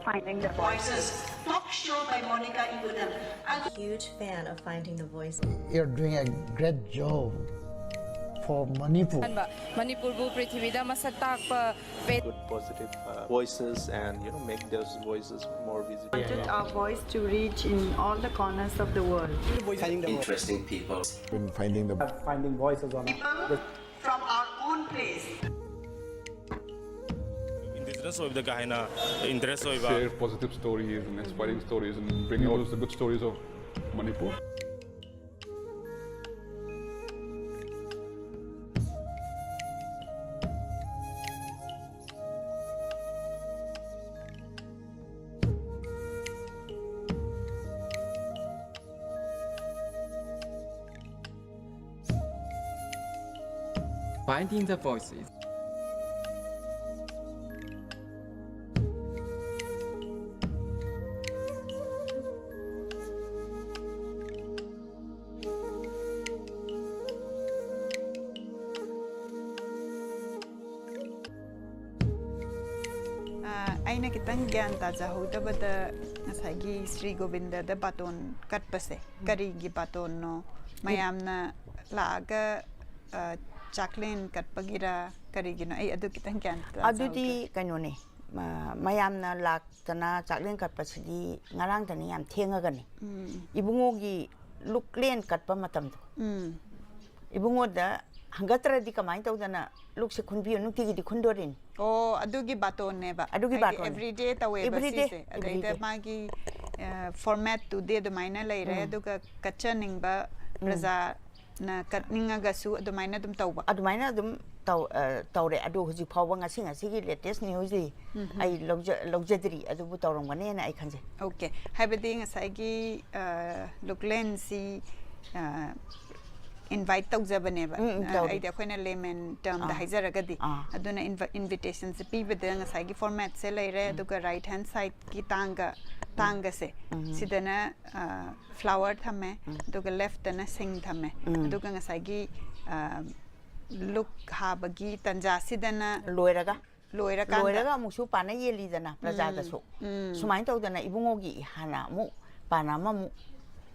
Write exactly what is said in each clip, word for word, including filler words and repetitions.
Finding the Voices, talk show by Monica Igudam. And Huge fan of Finding the Voice. You're doing a great job for Manipur. ꯑꯍꯥꯟꯕ ꯃꯅꯤꯄꯨꯔꯕꯨ ꯄ꯭ꯔꯤꯊꯤꯕꯤꯗ ꯃꯁꯛ ꯇꯥꯛꯄ ꯄꯦ- Good positive uh, voices and you know make those voices more visible. Wanted our voice to reach in all the corners of the world. Interesting people. Been finding the Finding voices on People from our own place. Indigenous ꯑꯣꯏꯕꯗ ꯀꯥ ꯍꯦꯟꯅ interest ꯑꯣꯏꯕ Share positive stories and inspiring stories and bring out the good stories of Manipur. Finding the Voices. ꯑꯩꯅ ꯈꯤꯇꯪ ꯒ꯭ꯌꯥꯟ ꯇꯥꯖꯍꯧꯗꯕꯗ, ꯉꯁꯥꯏꯒꯤ ꯁ꯭ꯔꯤ ꯒꯣꯕꯤꯟꯗꯗ ꯕꯥꯇꯣꯟ ꯀꯠꯄꯁꯦ ꯀꯔꯤꯒꯤ ꯕꯥꯇꯣꯟꯅꯣ? ꯃꯌꯥꯝꯅ ꯂꯥꯛꯑꯒ ꯆꯥꯛꯂꯦꯟ ꯀꯠꯄꯒꯤꯔ ꯀꯔꯤꯒꯤꯅꯣ? ꯑꯩ ꯑꯗꯨ ꯈꯤꯇꯪ ꯒ꯭ꯌꯥꯟ ꯇꯥꯖꯍꯧꯗ꯭ꯔꯦ꯫ ꯑꯗꯨꯗꯤ ꯀꯩꯅꯣꯅꯦ, ꯃꯌꯥꯝꯅ ꯂꯥꯛꯇꯅ ꯆꯥꯛꯂꯦꯟ ꯀꯠꯄꯁꯤꯗꯤ ꯉꯔꯥꯡꯗꯅꯤ, ꯌꯥꯝ ꯊꯦꯡꯉꯒꯅꯤ꯫ ꯏꯕꯨꯡꯉꯣꯒꯤ ꯂꯨꯛꯂꯦꯟ ꯀꯠꯄ ꯃꯇꯝꯗꯣ, ꯏꯕꯨꯡꯉꯣꯗ ꯍꯪꯒꯠꯇ꯭ꯔꯗꯤ ꯀꯃꯥꯏꯅ ꯇꯧꯗꯅ ꯂꯨꯛꯁꯦ ꯈꯨꯟꯕꯤꯌꯨ? ꯅꯨꯡꯇꯤꯒꯤꯗꯤ ꯈꯨꯟꯗꯣꯔꯤꯅꯤ꯫ ꯑꯣ, ꯑꯗꯨꯒꯤ ꯕꯥꯇꯣꯟꯅꯦꯕ꯫ ꯑꯗꯨꯒꯤ ꯍꯥꯏꯗꯤ ꯕꯥꯇꯣꯟꯅꯦ꯫ Everyday ꯇꯧꯋꯦꯕ Everyday, ꯁꯤꯁꯦ꯫ ꯑꯗꯩꯗ everyday. ꯃꯥꯒꯤ ꯐꯣꯔꯃꯦꯠꯇꯨꯗꯤ ꯑꯗꯨꯃꯥꯏꯅ ꯂꯩꯔꯦ꯫ ꯑꯗꯨꯒ ꯀꯠꯆꯅꯤꯡꯕ ꯄ꯭ꯔꯖꯥꯅ ꯀꯠꯅꯤꯡꯉꯒꯁꯨ ꯑꯗꯨꯃꯥꯏꯅ ꯑꯗꯨꯝ ꯇꯧꯕ꯫ ꯑꯗꯨꯃꯥꯏꯅ ꯑꯗꯨꯝ ꯇꯧ-, ꯑ, ꯇꯧꯔꯦ꯫ ꯑꯗꯣ ꯍꯧꯖꯤꯛ ꯐꯥꯎꯕ ꯉꯁꯤ ꯉꯁꯤꯒꯤ latest newsꯗꯤ ꯑꯩ ꯂꯧꯖ-, ꯂꯧꯖꯗ꯭ꯔꯤ, ꯑꯗꯨꯕꯨ ꯇꯧꯔꯝꯒꯅꯦꯅ ꯑꯩ ꯈꯟꯖꯩ꯫ ꯑꯣꯀꯦ, ꯍꯥꯏꯕꯗꯤ ꯉꯁꯥꯏꯒꯤ ꯂꯨꯛꯂꯦꯟꯁꯤ ꯏꯟꯚꯥꯏꯠ ꯇꯧꯖꯕꯅꯦꯕ꯫ ꯎꯝ, ꯎꯝ, ꯇꯧꯔꯦ꯫ ꯑꯩꯗꯤ ꯑꯩꯈꯣꯏꯅ layman termꯗ ꯑꯥ꯫ ꯍꯥꯏꯖꯔꯒꯗꯤ꯫ ꯑꯥ꯫ ꯑꯗꯨꯅ invi-, invitationꯁꯦ ꯄꯤꯕꯗ ꯉꯁꯥꯏꯒꯤ ꯐꯣꯔꯃꯦꯠꯁꯦ ꯂꯩꯔꯦ, ꯑꯗꯨꯒ right hand sideꯀꯤ ꯇꯥꯡꯒ, ꯇꯥꯡꯒꯁꯦ ꯁꯤꯗꯅ flower ꯊꯝꯃꯦ, ꯑꯗꯨꯒ leftꯇꯅ ꯁꯤꯡ ꯊꯝꯃꯦ, ꯑꯗꯨꯒ ꯉꯁꯥꯏꯒꯤ ꯂꯨꯛ ꯍꯥꯕꯒꯤ ꯇꯟꯖꯥꯁꯤꯗꯅ ꯂꯣꯏꯔꯒ? ꯂꯣꯏꯔꯀꯥꯟꯗ ꯂꯣꯏꯔꯒ ꯑꯃꯨꯛꯁꯨ ꯄꯥꯟꯅ ꯌꯦꯜꯂꯤꯗꯅ ꯄ꯭ꯔꯖꯥꯗꯁꯨ꯫ ꯎꯝ. ꯁꯨꯃꯥꯏꯅ ꯇꯧꯗꯅ ꯏꯕꯨꯡꯉꯣꯒꯤ ꯍꯥꯟꯅ ꯑꯃꯨꯛ ꯄꯥꯟꯅ ꯑꯃꯃꯨꯛ,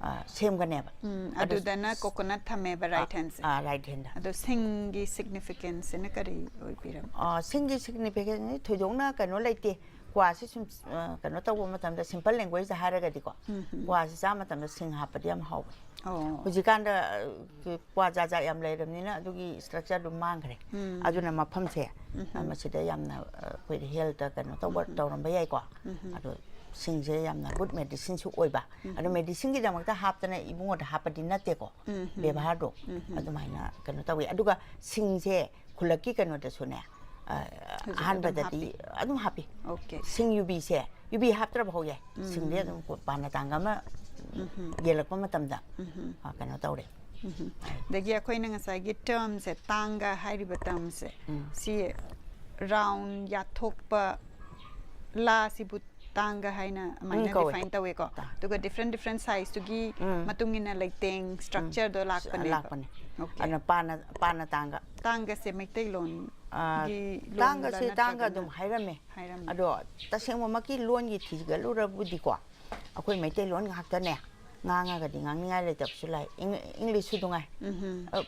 ꯑ, ꯁꯦꯝꯒꯅꯦꯕ꯫ ꯎꯝ, ꯑꯗꯨ ꯑꯗꯨꯗꯅ coconut ꯊꯝꯃꯦꯕ right handꯁꯦ꯫ ꯑ, right handꯗ꯫ ꯑꯗꯣ ꯁꯤꯡꯒꯤ significanceꯁꯤꯅ ꯀꯔꯤ ꯑꯣꯏꯕꯤꯔꯝ? ꯑ, ꯁꯤꯡꯒꯤ significance ꯊꯣꯏꯗꯣꯛꯅ ꯀꯩꯅꯣ ꯂꯩꯇꯦ꯫ ꯀ꯭ꯋꯥꯁꯤ ꯁꯨꯝ, ꯑ, ꯀꯩꯅꯣ ꯇꯧꯕ ꯃꯇꯝꯗ simple languageꯗ ꯍꯥꯏꯔꯒꯗꯤꯀꯣ, ꯎꯝ, ꯎꯝ. ꯀ꯭ꯋꯥꯁꯤ ꯆꯥ ꯃꯇꯝꯗ ꯁꯤꯡ ꯍꯥꯞꯄꯗꯤ ꯌꯥꯝ ꯍꯥꯎꯕꯅꯦ꯫ ꯑꯣ. ꯍꯧꯖꯤꯛꯀꯥꯟꯗ, ꯑ, ꯀ꯭ꯋꯥ ꯖꯥꯠ ꯖꯥꯠ ꯌꯥꯝ ꯂꯩꯔꯕꯅꯤꯅ ꯑꯗꯨꯒꯤ structureꯗꯨ ꯃꯥꯡꯈ꯭ꯔꯦ꯫ ꯎꯝ. ꯑꯗꯨꯅ ꯃꯐꯝꯁꯦ, ꯎꯝ. ꯑ, ꯃꯁꯤꯗ ꯌꯥꯝꯅ, ꯑ, ꯑꯩꯈꯣꯏꯗ healthꯇ ꯀꯩꯅꯣ ꯇꯧꯕ, ꯎꯝ. ꯇꯧꯔꯝꯕ ꯌꯥꯏꯀꯣ꯫ ꯎꯝ. ꯑꯗꯣ ꯁꯤꯡꯁꯦ ꯌꯥꯝꯅ good medicineꯁꯨ ꯑꯣꯏꯕ꯫ ꯎꯝ. ꯑꯗꯣ medicineꯒꯤꯗꯃꯛꯇ ꯍꯥꯞꯇꯅ ꯏꯕꯨꯡꯉꯣꯗ ꯍꯥꯞꯄꯗꯤ ꯅꯠꯇꯦꯀꯣ꯫ ꯎꯝ. ꯕꯦꯕꯥꯔꯗꯣ ꯎꯝ. ꯑꯗꯨꯃꯥꯏꯅ ꯀꯩꯅꯣ ꯇꯧꯋꯤ꯫ ꯑꯗꯨꯒ ꯁꯤꯡꯁꯦ ꯈꯨꯜꯂꯛꯀꯤ ꯀꯩꯅꯣꯗꯁꯨꯅꯦ, ꯑ, ꯑꯗꯨꯝ ꯑꯍꯥꯟꯕꯗꯗꯤ ꯍꯥꯞꯄꯤ? ꯑꯗꯨꯝ ꯍꯥꯞꯄꯤ꯫ Okay. ꯁꯤꯡ ꯌꯨꯕꯤꯁꯦ, ꯌꯨꯕꯤ ꯍꯥꯞꯇ꯭ꯔꯕ ꯍꯧ ꯌꯥꯏ꯫ ꯎꯝ. ꯁꯤꯡꯗꯤ ꯑꯗꯨꯝ ꯄꯥꯟꯅ ꯇꯥꯡꯒ ꯑꯃ ꯎꯝ. ꯌꯦꯜꯂꯛꯄ ꯃꯇꯝꯗ, ꯎꯝ. ꯑ, ꯀꯩꯅꯣ ꯇꯧꯔꯦ꯫ ꯎꯝ. ꯑꯗꯒꯤ ꯑꯩꯈꯣꯏꯅ ꯉꯁꯥꯏꯒꯤ termꯁꯦ, ꯇꯥꯡꯒ ꯍꯥꯏꯔꯤꯕ termꯁꯦ, ꯎꯝ. ꯁꯤ round ꯌꯥꯠꯊꯣꯛꯄ ꯂꯥꯁꯤꯕꯨ ꯇꯥꯡꯒ ꯍꯥꯏꯅ ꯑꯗꯨꯃꯥꯏꯅ ꯎꯝ, ꯀꯧꯋꯦ꯫ define ꯇꯧꯋꯦꯀꯣ꯫ ꯇꯥ- ꯑꯗꯨꯒ different different sizeꯇꯨꯒꯤ ꯎꯝ. ꯃꯇꯨꯡ ꯏꯟꯅ ꯂꯩꯇꯦꯡ structureꯗꯣ ꯂꯥꯛꯄꯅꯦꯕ꯫ ꯂꯥꯛꯄꯅꯦ꯫ Okay. ꯑꯗꯨꯅ ꯄꯥꯟꯅ, ꯄꯥꯟꯅ ꯇꯥꯡꯒ꯫ ꯇꯥꯡꯒꯁꯦ ꯃꯩꯇꯩꯂꯣꯟꯒꯤ ꯑ, ꯂꯣꯟꯂ ꯇꯥꯡꯒꯁꯦ ꯇꯥꯡꯒ ꯅꯠꯇ꯭ꯔꯒꯅ ꯑꯗꯨꯝ ꯍꯥꯏꯔꯝꯃꯦ꯫ ꯍꯥꯏꯔꯝꯃꯦ꯫ ꯑꯗꯣ ꯇꯁꯦꯡꯕꯃꯛꯀꯤ ꯂꯣꯟꯒꯤ ꯊꯤꯒꯠꯂꯨꯔꯕꯨꯗꯤꯀꯣ, ꯑꯩꯈꯣꯏ ꯃꯩꯇꯩꯂꯣꯟ ꯉꯥꯛꯇꯅꯦ ꯉꯥꯡꯉꯒꯗꯤ ꯉꯥꯡꯅꯤꯡꯉꯥꯏ ꯂꯩꯇꯕꯁꯨ ꯂꯩ꯫ ꯏꯪ-, Englishꯁꯨ ꯅꯨꯡꯉꯥꯏ꯫ ꯎꯝ. ꯑ,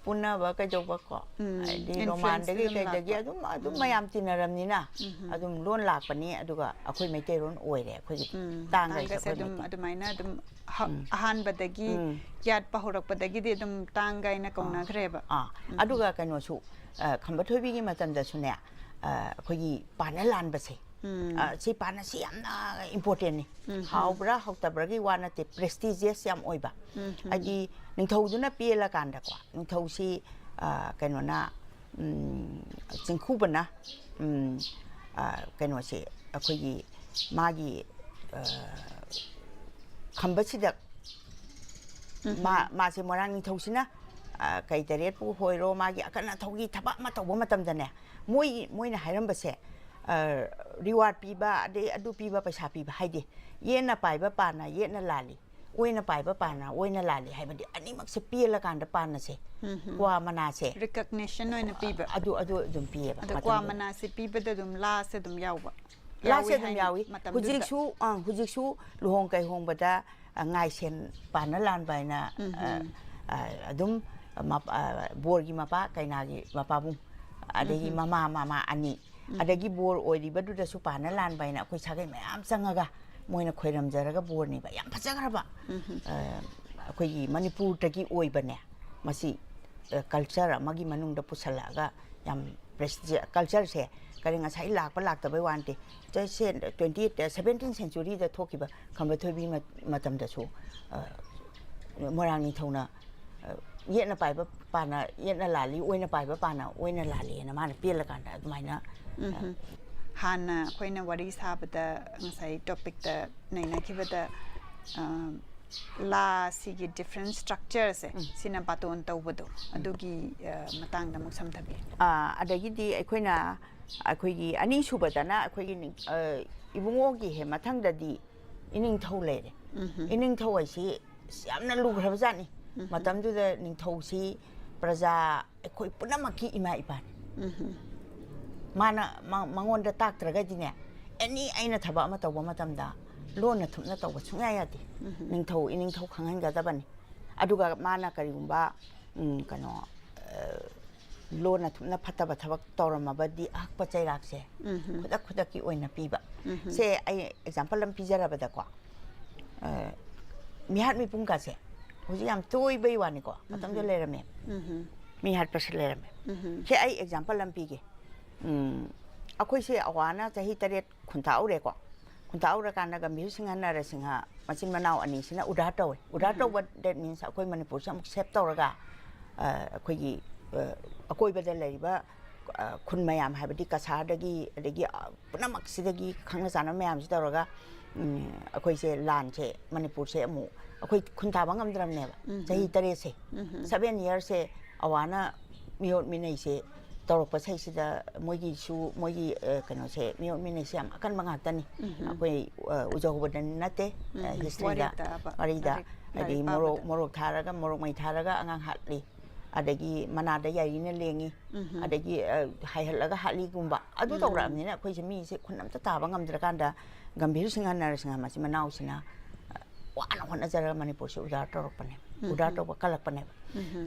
ꯄꯨꯟꯅꯕ ꯀꯩꯗꯧꯕ ꯀꯣ, ꯎꯝ. ꯍꯥꯏꯗꯤ Influenceꯇꯤ ꯔꯣꯃꯥꯟꯗꯒꯤ ꯑꯗꯨꯝ ꯀꯩꯗꯒꯤ ꯂꯥꯛꯄ꯫ ꯑꯗꯨꯝ, ꯑꯗꯨꯝ ꯎꯝ. ꯃꯌꯥꯝ ꯇꯤꯟꯅꯔꯝꯅꯤꯅ ꯎꯝ. ꯑꯗꯨꯝ ꯂꯣꯟ ꯂꯥꯛꯄꯅꯤ꯫ ꯑꯗꯨꯒ ꯑꯩꯈꯣꯏ ꯃꯩꯇꯩꯂꯣꯟ ꯑꯣꯏꯔꯦ ꯑꯩꯈꯣꯏꯒꯤ ꯎꯝ. ꯇꯥꯡꯒ ꯍꯥꯏꯁꯦ ꯇꯥꯡꯒꯁꯦ ꯑꯩꯈꯣꯏ ꯑꯗꯨꯝ ꯃꯩꯇꯩ꯫ ꯑꯗꯨꯃꯥꯏꯅ ꯑꯗꯨꯝ ꯍ-, ꯎꯝ. ꯑꯍꯥꯟꯕꯗꯒꯤ ꯎꯝ. ꯌꯥꯠꯄ ꯍꯧꯔꯛꯄꯗꯒꯤꯗꯤ ꯑꯗꯨꯝ ꯇꯥꯡꯒ ꯍꯥꯏꯅ ꯀꯧꯅꯈ꯭ꯔꯦꯕ꯫ ꯑꯥ, ꯑꯗꯨꯒ ꯀꯩꯅꯣꯁꯨ, ꯑ, ꯈꯝꯕ ꯊꯣꯏꯕꯤꯒꯤ ꯃꯇꯝꯗꯁꯨꯅꯦ, ꯑ, ꯑꯩꯈꯣꯏꯒꯤ ꯄꯥꯟꯅ ꯂꯥꯟꯕꯁꯦ, ꯎꯝ. ꯑ, ꯁꯤ ꯄꯥꯟꯅꯁꯤ ꯌꯥꯝꯅ importantꯅꯤ꯫ ꯎꯝ. ꯍꯥꯎꯕ꯭ꯔꯥ ꯍꯥꯎꯇꯕ꯭ꯔꯥꯒꯤ ꯋꯥ ꯅꯠꯇꯦ, prestigious ꯌꯥꯝ ꯑꯣꯏꯕ꯫ ꯎꯝ. ꯍꯥꯏꯗꯤ ꯅꯤꯡꯊꯧꯗꯨꯅ ꯄꯦꯜꯂꯀꯥꯟꯗꯀꯣ, ꯅꯤꯡꯊꯧꯁꯤ, ꯑ, ꯀꯩꯅꯣꯅ, ꯎꯝ, ꯆꯤꯡꯈꯨꯕꯅ, ꯎꯝ, ꯑ, ꯀꯩꯅꯣꯁꯦ, ꯑꯩꯈꯣꯏꯒꯤ ꯃꯥꯒꯤ, ꯑ, ꯈꯝꯕꯁꯤꯗ ꯎꯝ. ꯃꯥ, ꯃꯥꯁꯦ ꯃꯣꯏꯔꯥꯡ ꯅꯤꯡꯊꯧꯁꯤꯅ, ꯑ, ꯀꯩ ꯇꯔꯦꯠꯄꯨ ꯑꯣꯏꯔꯣ, ꯃꯥꯒꯤ ꯑꯀꯟ ꯑꯊꯧꯒꯤ ꯊꯕꯛ ꯑꯃ ꯇꯧꯕ ꯃꯇꯝꯗꯅꯦ, ꯃꯣꯏ, ꯃꯣꯏꯅ ꯍꯥꯏꯔꯝꯕꯁꯦ, ꯑ, reward ꯄꯤꯕ, ꯑꯗꯩ ꯑꯗꯨ ꯄꯤꯕ, ꯄꯩꯁꯥ ꯄꯤꯕ ꯍꯥꯏꯗꯤ, ꯌꯦꯠꯅ ꯄꯥꯏꯕ ꯄꯥꯟꯅ ꯌꯦꯠꯅ ꯂꯥꯜꯂꯤ, ꯑꯣꯏꯅ ꯄꯥꯏꯕ ꯄꯥꯟꯅ ꯑꯣꯏꯅ ꯂꯥꯜꯂꯤ ꯍꯥꯏꯕꯗꯤ ꯑꯅꯤꯃꯛꯁꯦ ꯄꯦꯜꯂꯀꯥꯟꯗ ꯄꯥꯟꯅꯁꯦ꯫ ꯀ꯭ꯋꯥ ꯃꯅꯥꯁꯦ ꯔꯤꯀꯛꯅꯦꯁꯟ ꯑꯣꯏꯅ ꯄꯤꯕ꯫ ꯑꯗꯨ ꯑꯗꯨ ꯑꯗꯨꯝ ꯄꯤꯌꯦꯕ ꯑꯗꯣ ꯀ꯭ꯋꯥ ꯃꯇꯝꯗꯨꯗ꯫ ꯃꯅꯥꯁꯦ ꯄꯤꯕꯗ ꯑꯗꯨꯝ ꯂꯥꯁꯦ ꯑꯗꯨꯝ ꯌꯥꯎꯕ꯫ ꯂꯥꯁꯦ ꯌꯥꯎꯋꯦ ꯑꯗꯨꯝ ꯍꯥꯏ ꯌꯥꯎꯏ꯫ ꯃꯇꯝꯗꯨꯗ꯫ ꯍꯧꯖꯤꯛꯁꯨ ꯑꯥ, ꯍꯧꯖꯤꯛꯁꯨ ꯂꯨꯍꯣꯡ ꯀꯩꯍꯣꯡꯕꯗ ꯑ, ꯉꯥꯏꯁꯦꯟ ꯄꯥꯟꯅ ꯂꯥꯟꯕ ꯍꯥꯏꯅ ꯑ, ꯑ, ꯑꯗꯨꯝ ꯃꯞ- ꯑ, ꯕꯣꯔꯒꯤ ꯃꯄꯥ, ꯀꯩꯅꯥꯒꯤ ꯃꯄꯥꯕꯨꯡ, ꯑꯗꯒꯤ ꯃꯃꯥ ꯃꯃꯥ ꯑꯅꯤ, ꯑꯗꯒꯤ ꯕꯣꯔ ꯑꯣꯏꯔꯤꯕꯗꯨꯗꯁꯨ ꯄꯥꯟꯅ ꯂꯥꯟꯕ ꯍꯥꯏꯅ ꯑꯩꯈꯣꯏ ꯁꯥꯒꯩ ꯃꯌꯥꯝ ꯆꯪꯉꯒ ꯃꯣꯏꯅ ꯈꯣꯏꯔꯝꯖꯔꯒ ꯕꯣꯔꯅꯦꯕ꯫ ꯌꯥꯝ ꯐꯖꯈ꯭ꯔꯕ ꯑ, ꯑꯩꯈꯣꯏꯒꯤ ꯃꯅꯤꯄꯨꯔꯗꯒꯤ ꯑꯣꯏꯕꯅꯦ ꯃꯁꯤ꯫ ꯀꯜꯆꯔ ꯑꯃꯒꯤ ꯃꯅꯨꯡꯗ ꯄꯨꯁꯜꯂꯛꯑꯒ ꯌꯥꯝ ꯄ꯭ꯔꯦꯁꯇꯤꯖ ꯀꯜꯆꯔꯁꯦ ꯀꯔꯤ ꯉꯁꯥꯏ ꯂꯥꯛꯄ ꯂꯥꯛꯇꯕꯩ ꯋꯥ ꯅꯠꯇꯦ꯫ ꯇ꯭ꯋꯦꯟꯇꯤ ꯁꯦꯚꯦꯟꯇꯤꯟ ꯁꯦꯟꯆꯨꯔꯤꯗ ꯊꯣꯛꯈꯤꯕ ꯈꯝꯕ ꯊꯣꯏꯕꯤ ꯃ- ꯃꯇꯝꯗꯁꯨ ꯑ, ꯃꯣꯏꯔꯥꯡ ꯅꯤꯡꯊꯧꯅ ꯑ, ꯌꯦꯠꯅ ꯄꯥꯏꯕ ꯄꯥꯅ ꯌꯦꯠꯅ ꯂꯥꯜꯂꯤ, ꯑꯣꯏꯅ ꯄꯥꯏꯕ ꯄꯥꯅ ꯑꯣꯏꯅ ꯂꯥꯜꯂꯤꯅ ꯃꯥꯅ ꯄꯦꯜꯂꯀꯥꯟꯗ ꯑꯗꯨꯃꯥꯏꯅ ꯎꯝ꯫ ꯍꯥꯟꯅ ꯑꯩꯈꯣꯏꯅ ꯋꯥꯔꯤ ꯁꯥꯕꯗ ꯉꯁꯥꯏ ꯇꯣꯄꯤꯛꯇ ꯅꯩꯅꯈꯤꯕꯗ ꯑ, ꯂꯥꯁꯤꯒꯤ ꯗꯤꯐ꯭ꯔꯦꯟ ꯁ꯭ꯇ꯭ꯔꯛꯆꯔꯁꯦ ꯁꯤꯅ ꯕꯥꯇꯣꯟ ꯇꯧꯕꯗꯣ ꯑꯗꯨꯒꯤ ꯑ, ꯃꯇꯥꯡꯗ ꯑꯃꯨꯛ ꯁꯝꯊꯕꯤꯌꯨ꯫ ꯑꯥ, ꯑꯗꯒꯤꯗꯤ ꯑꯩꯈꯣꯏꯅ ꯑꯩꯈꯣꯏꯒꯤ ꯑꯅꯤꯁꯨꯕꯗꯅ ꯑꯩꯈꯣꯏꯒꯤ ꯅꯤꯡ- ꯑ, ꯏꯕꯨꯡꯉꯣꯒꯤ ꯍꯦꯛ ꯃꯊꯪꯗꯗꯤ ꯏꯅꯤꯡꯊꯧ ꯂꯩꯔꯦ꯫ ꯏꯅꯤꯡꯊꯧ ꯍꯥꯏꯁꯤ ꯑꯁ ꯌꯥꯝꯅ ꯂꯨꯈ꯭ꯔꯕꯖꯥꯠꯅꯤ꯫ ꯃꯇꯝꯗꯨꯗ ꯅꯤꯡꯊꯧꯁꯤ ꯄ꯭ꯔꯖꯥ ꯑꯩꯈꯣꯏ ꯄꯨꯝꯅꯃꯛꯀꯤ ꯏꯃꯥ ꯏꯄꯥꯅꯤ꯫ ꯃꯥꯅ ꯃ- ꯃꯉꯣꯟꯗ ꯇꯥꯛꯇ꯭ꯔꯒꯗꯤꯅꯦ ꯑꯦꯅꯤ ꯑꯩꯅ ꯊꯕꯛ ꯑꯃ ꯇꯧꯕ ꯃꯇꯝꯗ ꯂꯣꯟꯅ ꯊꯨꯞꯅ ꯇꯧꯕ ꯁꯨꯡꯌꯥ ꯌꯥꯗꯦ꯫ ꯅꯤꯡꯊꯧ ꯏꯅꯤꯡꯊꯧ ꯈꯪꯍꯟꯒꯗꯕꯅꯤ꯫ ꯑꯗꯨꯒ ꯃꯥꯅ ꯀꯔꯤꯒꯨꯝꯕ ꯎꯝ, ꯀꯩꯅꯣ ꯑ, ꯂꯣꯟꯅ ꯊꯨꯞꯅ ꯐꯠꯇꯕ ꯊꯕꯛ ꯇꯧꯔꯝꯃꯕꯗꯤ ꯑꯍꯛꯄ ꯆꯩꯔꯥꯛꯁꯦ ꯈꯨꯗꯛ ꯈꯨꯗꯛꯀꯤ ꯑꯣꯏꯅ ꯄꯤꯕ꯫ ꯁꯦ ꯑꯩ ꯑꯦꯛꯖꯥꯝꯄꯜ ꯑꯃ ꯄꯤꯖꯔꯕꯗꯀꯣ ꯑ, ꯃꯤꯍꯥꯠ ꯃꯤꯄꯨꯡꯒꯁꯦ ꯍꯧꯖꯤꯛ ꯌꯥꯝ ꯇꯣꯏꯕꯩ ꯋꯥꯅꯤꯀꯣ ꯃꯇꯝꯗꯨꯗ ꯂꯩꯔꯝꯃꯦ꯫ ꯃꯤꯍꯥꯠꯄꯁꯨ ꯂꯩꯔꯝꯃꯦ꯫ ꯁꯦ ꯑꯩ ꯑꯦꯛꯖꯥꯝꯄꯜ ꯑꯃ ꯄꯤꯒꯦ꯫ ꯎꯝ, ꯑꯩꯈꯣꯏꯁꯦ ꯑꯋꯥꯅ ꯆꯍꯤ ꯇꯔꯦꯠ ꯈꯨꯟꯇꯥꯛꯎꯔꯦꯀꯣ꯫ ꯈꯨꯟꯇꯥꯛꯎꯔꯀꯥꯟꯗ ꯒꯝꯚꯤꯔ ꯁꯤꯡꯍ ꯅꯔꯁꯤꯡꯍ ꯃꯆꯤꯟ ꯃꯅꯥꯎ ꯑꯅꯤꯁꯤꯅ ꯎꯗꯥ ꯇꯧꯋꯦ꯫ ꯎꯗꯥ ꯇꯧꯕ, that means ꯑꯩꯈꯣꯏ ꯃꯅꯤꯄꯨꯔꯁꯦ ꯑꯃꯨꯛ ꯁꯦꯞ ꯇꯧꯔꯒ ꯑ, ꯑꯩꯈꯣꯏꯒꯤ ꯑ, ꯑꯀꯣꯏꯕꯗ ꯂꯩꯔꯤꯕ ꯑ, ꯈꯨꯟ ꯃꯌꯥꯝ ꯍꯥꯏꯕꯗꯤ ꯀꯁꯥꯔꯗꯒꯤ ꯑꯗꯒꯤ ꯑ, ꯄꯨꯝꯅꯃꯛꯁꯤꯗꯒꯤ ꯈꯪꯅ ꯆꯥꯟꯅꯕ ꯃꯌꯥꯝꯁꯤ ꯇꯧꯔꯒ ꯎꯝ, ꯑꯩꯈꯣꯏꯁꯦ ꯂꯥꯟꯁꯦ ꯃꯅꯤꯄꯨꯔꯁꯦ ꯑꯃꯨꯛ ꯑꯩꯈꯣꯏ ꯈꯨꯟꯇꯥꯕ ꯉꯝꯗ꯭ꯔꯕꯅꯦꯕ꯫ ꯆꯍꯤ ꯇꯔꯦꯠꯁꯦ, ꯁꯚꯦꯟ ꯏꯌꯔꯁꯦ ꯑꯋꯥꯅ ꯃꯤꯑꯣꯠ ꯃꯤꯅꯩꯁꯦ ꯇꯧꯔꯛꯄ ꯁꯩꯁꯤꯗ ꯃꯣꯏꯒꯤꯁꯨ, ꯃꯣꯏꯒꯤ ꯑ, ꯀꯩꯅꯣꯁꯦ, ꯃꯤꯑꯣꯠ ꯃꯤꯅꯩꯁꯦ ꯌꯥꯝ ꯑꯀꯟꯕ ꯉꯥꯛꯇꯅꯤ꯫ ꯑꯩꯈꯣꯏ ꯑ, ꯎꯖꯍꯧꯕꯗ ꯅꯠꯇꯦ, ꯑ, ꯍꯤꯁꯇ꯭ꯔꯤꯗ, ꯋꯥꯔꯤꯗ, ꯍꯥꯏꯗꯤ ꯃꯣꯔꯣꯛ ꯃꯣꯔꯣꯛ ꯊꯥꯔꯒ, ꯃꯣꯔꯣꯛ ꯃꯩ ꯊꯥꯔꯒ ꯑꯉꯥꯡ ꯍꯥꯠꯂꯤ, ꯑꯗꯒꯤ ꯃꯅꯥꯗ ꯌꯥꯏꯔꯤꯅ ꯂꯦꯡꯉꯤ, ꯑꯗꯒꯤ ꯑ, ꯍꯥꯏꯍꯠꯂꯒ ꯍꯥꯠꯂꯤꯒꯨꯝꯕ ꯑꯗꯨ ꯇꯧꯔꯛꯑꯕꯅꯤꯅ ꯑꯩꯈꯣꯏꯁꯦ ꯃꯤꯁꯦ ꯈꯨꯟ ꯑꯝꯇ ꯇꯥꯕ ꯉꯝꯗ꯭ꯔꯀꯥꯟꯗ ꯒꯝꯚꯤꯔ ꯁꯤꯡꯍ ꯅꯔꯁꯤꯡꯍ ꯃꯆꯤꯟ ꯃꯅꯥꯎꯁꯤꯅ ꯑ, ꯋꯥꯅ ꯍꯣꯠꯅꯖꯔꯒ ꯃꯅꯤꯄꯨꯔꯁꯤ ꯎꯗꯥꯔ ꯇꯧꯔꯛꯄꯅꯦ꯫ ꯎꯗꯥꯔ ꯇꯧꯕ ꯀꯜꯂꯛꯄꯅꯦꯕ꯫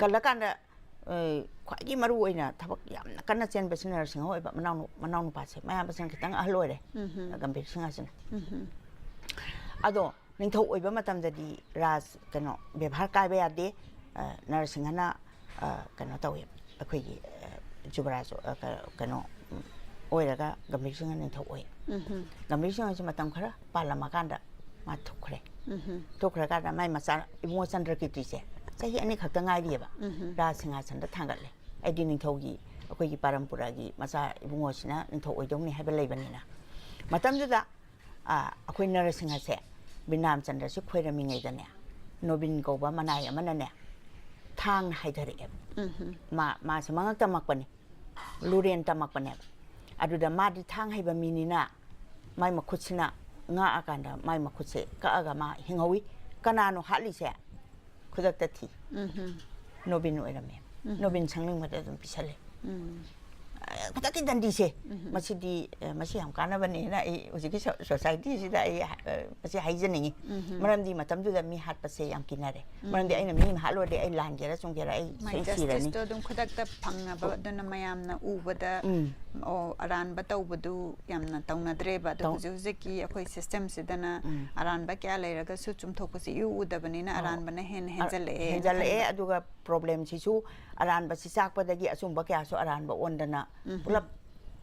ꯀꯜꯂꯀꯥꯟꯗ ꯑ, ꯈ꯭ꯋꯥꯏꯒꯤ ꯃꯔꯨ ꯑꯣꯏꯅ ꯊꯕꯛ ꯌꯥꯝꯅ ꯀꯟꯅ ꯆꯦꯟꯕꯁꯤ ꯅꯔꯁꯤꯡꯍ ꯑꯣꯏꯕ ꯃꯅꯥꯎꯅꯨ-, ꯃꯅꯥꯎꯅꯨꯄꯥꯁꯦ, ꯃꯌꯥꯝꯕꯁꯤꯅ ꯈꯤꯇꯪ ꯑꯍꯜ ꯑꯣꯏꯔꯦ, ꯒꯝꯚꯤꯔ ꯁꯤꯡꯍꯁꯤꯅ꯫ ꯑꯗꯣ ꯅꯤꯡꯊꯧ ꯑꯣꯏꯕ ꯃꯇꯝꯗꯗꯤ ꯔꯥꯖ ꯀꯩꯅꯣ ꯕꯦꯕꯥꯔ ꯀꯥꯏꯕ ꯌꯥꯗꯦ꯫ ꯑ, ꯅꯔꯁꯤꯡꯍꯅ ꯑ, ꯀꯩꯅꯣ ꯇꯧꯋꯦ, ꯑꯩꯈꯣꯏꯒꯤ ꯑ, ꯖꯨꯕꯔꯥꯖ ꯑ, ꯀ-, ꯀꯩꯅꯣ ꯎꯝ, ꯑꯣꯏꯔꯒ ꯒꯝꯚꯤꯔ ꯁꯤꯡꯍ ꯅꯤꯡꯊꯧ ꯑꯣꯏ꯫ ꯒꯝꯚꯤꯔ ꯁꯤꯡꯍꯁꯤ ꯃꯇꯝ ꯈꯔ ꯄꯥꯜꯂꯝꯃꯀꯥꯟꯗ ꯃꯥ ꯊꯣꯛꯈ꯭ꯔꯦ꯫ ꯊꯣꯛꯈ꯭ꯔꯀꯥꯟꯗ ꯃꯥꯏ ꯃꯆꯥ ꯏꯕꯨꯡꯉꯣ ꯆꯟꯗ꯭ꯔꯀꯤꯔꯇꯤꯁꯦ ꯆꯍꯤ ꯑꯅꯤ ꯈꯛꯇ ꯉꯥꯏꯔꯤꯑꯕ, ꯔꯥꯖ ꯁꯤꯡꯍꯥꯁꯟꯗ ꯊꯥꯡꯒꯠꯂꯦ꯫ ꯑꯩꯗꯤ ꯅꯤꯡꯊꯧꯒꯤ, ꯑꯩꯈꯣꯏꯒꯤ ꯄꯔꯝꯄꯨꯔꯥꯒꯤ ꯃꯆꯥ ꯏꯕꯨꯡꯉꯣꯁꯤꯅ ꯅꯤꯡꯊꯧ ꯑꯣꯏꯗꯧꯅꯤ ꯍꯥꯏꯕ ꯂꯩꯕꯅꯤꯅ꯫ ꯃꯇꯝꯗꯨꯗ ꯑ, ꯑꯩꯈꯣꯏ ꯅꯔꯁꯤꯡꯍꯁꯦ ꯕꯤꯅꯥꯝꯆꯟꯗ꯭ꯔꯁꯤ ꯈꯣꯏꯔꯝꯃꯤꯉꯩꯗꯅꯦ, ꯅꯣꯕꯤꯟ ꯀꯧꯕ ꯃꯅꯥꯏ ꯑꯃꯅꯅꯦ ꯊꯥꯡꯅ ꯍꯥꯏꯊꯔꯛꯑꯦꯕ꯫ ꯃꯥ, ꯃꯥꯁꯦ ꯃꯉꯛ ꯇꯝꯃꯛꯄꯅꯤ, ꯂꯨꯔꯦꯟ ꯇꯝꯃꯛꯄꯅꯦꯕ꯫ ꯑꯗꯨꯗ ꯃꯥꯗꯤ ꯊꯥꯡ ꯍꯩꯕ ꯃꯤꯅꯤꯅ ꯃꯥꯏ ꯃꯈꯨꯠꯁꯤꯅ ꯉꯥꯛꯑꯀꯥꯟꯗ ꯃꯥꯏ ꯃꯈꯨꯠꯁꯦ ꯀꯛꯑꯒ ꯃꯥ ꯍꯤꯡꯍꯧꯋꯤ꯫ ꯀꯅꯥꯅꯣ ꯍꯥꯠꯂꯤꯁꯦ? ꯈꯨꯗꯛꯇ ꯊꯤ꯫ ꯅꯣꯕꯤꯟ ꯑꯣꯏꯔꯝꯃꯦ꯫ ꯅꯣꯕꯤꯟ ꯁꯪꯅꯤꯡꯕꯗ ꯑꯗꯨꯝ ꯄꯤꯁꯜꯂꯦ꯫ ꯑ, ꯈꯨꯗꯛꯀꯤ ꯗꯟꯗꯤꯁꯦ, ꯃꯁꯤꯗꯤ, ꯑ, ꯃꯁꯤ ꯌꯥꯝ ꯀꯥꯟꯅꯕꯅꯦꯅ ꯑꯩ ꯍꯧꯖꯤꯛꯀꯤ ꯁꯣ-, ꯁꯣꯁꯥꯏꯇꯤꯁꯤꯗ ꯑꯩ, ꯑ, ꯃꯁꯤ ꯍꯥꯏꯖꯅꯤꯡꯉꯤ꯫ ꯃꯔꯝꯗꯤ ꯃꯇꯝꯗꯨꯗ ꯃꯤ ꯍꯥꯠꯄꯁꯦ ꯌꯥꯝ ꯀꯤꯅꯔꯦ꯫ ꯃꯔꯝꯗꯤ ꯑꯩꯅ ꯃꯤ ꯑꯃ ꯍꯥꯠꯂꯨꯔꯗꯤ ꯑꯩ ꯂꯥꯟꯒꯦꯔꯥ ꯆꯨꯝꯒꯦꯔꯥ ꯑꯩ ꯃꯥꯏ ꯁꯣꯏ ꯁꯤꯔꯅꯤ꯫ ꯖꯁꯇꯤꯁꯇꯣ ꯑꯗꯨꯝ ꯈꯨꯗꯛꯇ ꯐꯪꯅꯕ, ꯑꯗꯨꯅ ꯃꯌꯥꯝꯅ ꯎꯕꯗ, ꯎꯝ꯫ ꯑꯣ, ꯑꯔꯥꯟꯕ ꯇꯧꯕꯗꯨ ꯌꯥꯝꯅ ꯇꯧꯅꯗ꯭ꯔꯦꯕ꯫ ꯑꯗꯣ ꯇꯧ- ꯍꯧꯖꯤꯛ ꯍꯧꯖꯤꯛꯀꯤ ꯑꯩꯈꯣꯏ ꯁꯤꯁꯇꯦꯝꯁꯤꯗꯅ ꯎꯝ꯫ ꯑꯔꯥꯟꯕ ꯀꯌꯥ ꯂꯩꯔꯒꯁꯨ ꯆꯨꯝꯊꯣꯛꯄꯁꯦ ꯏꯎ ꯎꯗꯕꯅꯤꯅ ꯑꯧ꯫ ꯑꯔꯥꯟꯕꯅ ꯍꯦꯟꯅ ꯑ-, ꯍꯦꯟꯖꯜꯂꯛꯑꯦꯅ ꯍꯦꯟꯖꯜꯂꯛꯑꯦ꯫ ꯈꯟꯕ꯫ ꯑꯗꯨꯒ ꯄ꯭ꯔꯣꯕ꯭ꯂꯦꯝꯁꯤꯁꯨ ꯑꯔꯥꯟꯕꯁꯤ ꯆꯥꯛꯄꯗꯒꯤ ꯑꯆꯨꯝꯕ ꯀꯌꯥꯁꯨ ꯑꯔꯥꯟꯕ ꯑꯣꯟꯗꯅ ꯎꯝ꯫ ꯄꯨꯂꯞ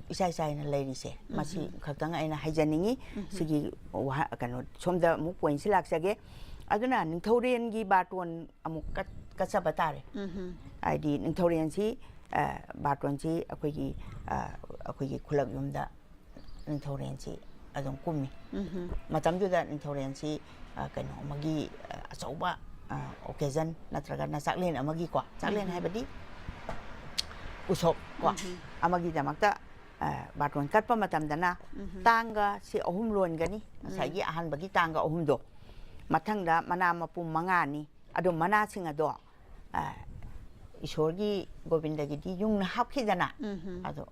ꯏꯆꯥꯏ ꯆꯥꯏꯅ ꯂꯩꯔꯤꯁꯦ꯫ ꯎꯝ꯫ ꯃꯁꯤ ꯈꯛꯇꯪ ꯑꯩꯅ ꯍꯥꯏꯖꯅꯤꯡꯉꯤ꯫ ꯎꯝ꯫ ꯁꯤꯒꯤ ꯋꯥꯍ-, ꯀꯩꯅꯣ, ꯁꯣꯝꯗ ꯑꯃꯨꯛ ꯄꯣꯏꯟꯁꯤ ꯂꯥꯛꯆꯒꯦ꯫ ꯑꯗꯨꯅ ꯅꯤꯡꯊꯧꯔꯦꯟꯒꯤ ꯕꯥꯔꯇꯣꯟ ꯑꯃꯨꯛ ꯀꯠ-, ꯀꯠꯆꯕ ꯇꯥꯔꯦ꯫ ꯎꯝ꯫ ꯍꯥꯏꯗꯤ ꯅꯤꯡꯊꯧꯔꯦꯟꯁꯤ, ꯑ, ꯕꯥꯔꯇꯣꯟꯁꯤ ꯑꯩꯈꯣꯏꯒꯤ, ꯑ, ꯑꯩꯈꯣꯏꯒꯤ ꯈꯨꯂꯛ ꯌꯨꯝꯗ ꯅꯤꯡꯊꯧꯔꯦꯟꯁꯤ ꯑꯗꯨꯝ ꯀꯨꯝꯃꯤ꯫ ꯎꯝ꯫ ꯃꯇꯝꯗꯨꯗ ꯅꯤꯡꯊꯧꯔꯦꯟꯁꯤ, ꯑ, ꯀꯩꯅꯣ ꯑꯃꯒꯤ, ꯑ, ꯑꯆꯧꯕ, ꯑ, ꯑꯣꯀꯦꯖꯟ ꯅꯠꯇ꯭ꯔꯒꯅ ꯆꯥꯛꯂꯦꯟ ꯑꯃꯒꯤꯀꯣ, ꯆꯥꯛꯂꯦꯟ ꯎꯝ꯫ ꯍꯥꯏꯕꯗꯤ ꯎꯁꯣꯞ ꯀꯣ, ꯑꯃꯒꯤꯗꯃꯛꯇ, ꯑ, ꯕꯥꯔꯇꯣꯟ ꯀꯠꯄ ꯃꯇꯝꯗꯅ ꯇꯥꯡꯒ ꯁꯤ ꯑꯍꯨꯝ ꯂꯣꯟꯒꯅꯤ, ꯉꯁꯥꯏꯒꯤ ꯑꯍꯥꯟꯕꯒꯤ ꯇꯥꯡꯒ ꯑꯍꯨꯝꯗꯣ, ꯃꯊꯪꯗ ꯃꯅꯥ ꯃꯄꯨꯝ ꯃꯉꯥꯅꯤ꯫ ꯑꯗꯣ ꯃꯅꯥꯁꯤꯡ ꯑꯗꯣ, ꯑ, ꯏꯁꯣꯔꯒꯤ ꯒꯣꯕꯤꯟꯗꯒꯤꯗꯤ ꯌꯨꯡꯅ ꯍꯥꯞꯈꯤꯗꯅ, ꯑꯗꯣ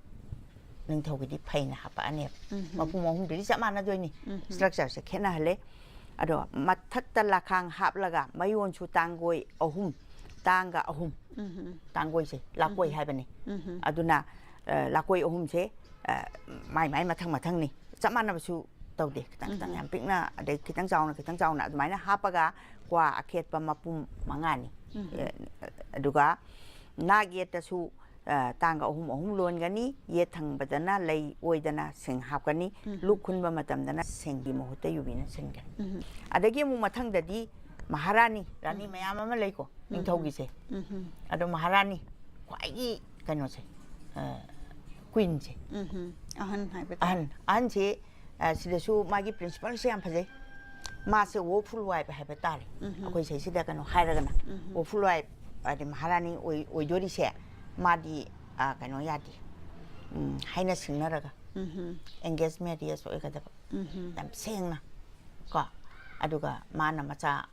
ꯅꯤꯡꯊꯧꯒꯤꯗꯤ ꯐꯩꯅ ꯍꯥꯞꯄꯛꯑꯅꯦꯕ꯫ ꯃꯄꯨꯝ ꯑꯍꯨꯝꯗꯨꯗꯤ ꯆꯞ ꯃꯥꯟꯅꯗꯣꯏꯅꯤ, ꯁ꯭ꯇ꯭ꯔꯛꯆꯔꯁꯦ ꯈꯦꯠꯅꯍꯜꯂꯦ꯫ ꯑꯗꯣ ꯃꯊꯛꯇ ꯂꯥꯈꯥꯡ ꯍꯥꯞꯂꯒ ꯃꯌꯣꯟꯁꯨ ꯇꯥꯡꯒꯣꯏ ꯑꯍꯨꯝ, ꯇꯥꯡꯒ ꯑꯍꯨꯝ, ꯇꯥꯡꯒꯣꯏꯁꯦ ꯂꯥꯀꯣꯏ ꯍꯥꯏꯕꯅꯤ꯫ ꯑꯗꯨꯅ, ꯑ, ꯂꯥꯀꯣꯏ ꯑꯍꯨꯝꯁꯦ, ꯑ, ꯃꯥꯏ ꯃꯥꯏ ꯃꯊꯪ ꯃꯊꯪꯅꯤ, ꯆꯞ ꯃꯥꯟꯅꯕꯁꯨ ꯇꯧꯗꯦ, ꯈꯤꯇꯪ ꯈꯤꯇꯪ, ꯌꯥꯝ ꯄꯤꯛꯅ, ꯑꯗꯩ ꯈꯤꯇꯪ ꯆꯥꯎꯅ, ꯈꯤꯇꯪ ꯆꯥꯎꯅ, ꯑꯗꯨꯃꯥꯏꯅ ꯍꯥꯞꯄꯒ ꯀ꯭ꯋꯥ ꯑꯈꯦꯠꯄ ꯃꯄꯨꯝ ꯃꯉꯥꯅꯤ꯫ ꯑꯦ, ꯑꯗꯨꯒ ꯅꯥꯛ ꯌꯦꯠꯇꯁꯨ, ꯑ, ꯇꯥꯡꯒ ꯑꯍꯨꯝ ꯑꯍꯨꯝ ꯂꯣꯟꯒꯅꯤ, ꯌꯦꯠ ꯊꯪꯕꯗꯅ ꯂꯩ ꯑꯣꯏꯗꯅ ꯁꯤꯡ ꯍꯥꯞꯀꯅꯤ, ꯂꯨꯛ ꯈꯨꯟꯕ ꯃꯇꯝꯗꯅ ꯁꯤꯡꯒꯤ ꯃꯍꯨꯠꯇ ꯌꯨꯕꯤꯅ ꯁꯤꯟꯒꯅꯤ꯫ ꯑꯗꯒꯤ ꯑꯃꯨꯛ ꯃꯊꯪꯗꯗꯤ ꯃꯍꯥꯔꯥꯅꯤ, ꯔꯥꯅꯤ ꯃꯌꯥꯝ ꯑꯃ ꯂꯩꯀꯣ, ꯅꯤꯡꯊꯧꯒꯤꯁꯦ꯫ ꯑꯗꯣ ꯃꯍꯥꯔꯥꯅꯤ ꯈ꯭ꯋꯥꯏꯒꯤ ꯀꯩꯅꯣꯁꯦ, ꯑ, ꯀ꯭ꯋꯤꯟꯁꯦ꯫ ꯑꯍꯟ ꯍꯥꯏꯕ ꯇꯥꯔꯦ꯫ ꯑꯍꯟ, ꯑꯍꯟꯁꯦ, ꯑ, ꯁꯤꯗꯁꯨ ꯃꯥꯒꯤ ꯄ꯭ꯔꯤꯟꯁꯤꯄꯜꯁꯦ ꯌꯥꯝ ꯐꯖꯩ꯫ ꯃꯥꯁꯦ ꯋꯣꯐꯨꯜ ꯋꯥꯏꯐ ꯍꯥꯏꯕ ꯇꯥꯔꯦ꯫ ꯑꯩꯈꯣꯏ ꯁꯤꯗꯩꯁꯤꯗ ꯀꯩꯅꯣ ꯍꯥꯏꯔꯒꯅ, ꯋꯣꯐꯨꯜ ꯋꯥꯏꯐ ꯍꯥꯏꯗꯤ ꯃꯍꯥꯔꯥꯅꯤ ꯑꯣꯏ-, ꯑꯣꯏꯗꯣꯔꯤꯁꯦ, ꯃꯥꯗꯤ, ꯑ, ꯀꯩꯅꯣ ꯌꯥꯗꯦ꯫ ꯎꯝ, ꯍꯥꯏꯅ ꯁꯤꯡꯅꯔꯒ, ꯑꯦꯡꯒꯦꯖ ꯃꯦꯔꯤꯌꯦꯖ ꯑꯣꯏꯒꯗꯕ꯫ ꯌꯥꯝ ꯁꯦꯡꯅ ꯀꯣ꯫ ꯑꯗꯨꯒ ꯃꯥꯅ ꯃꯆꯥ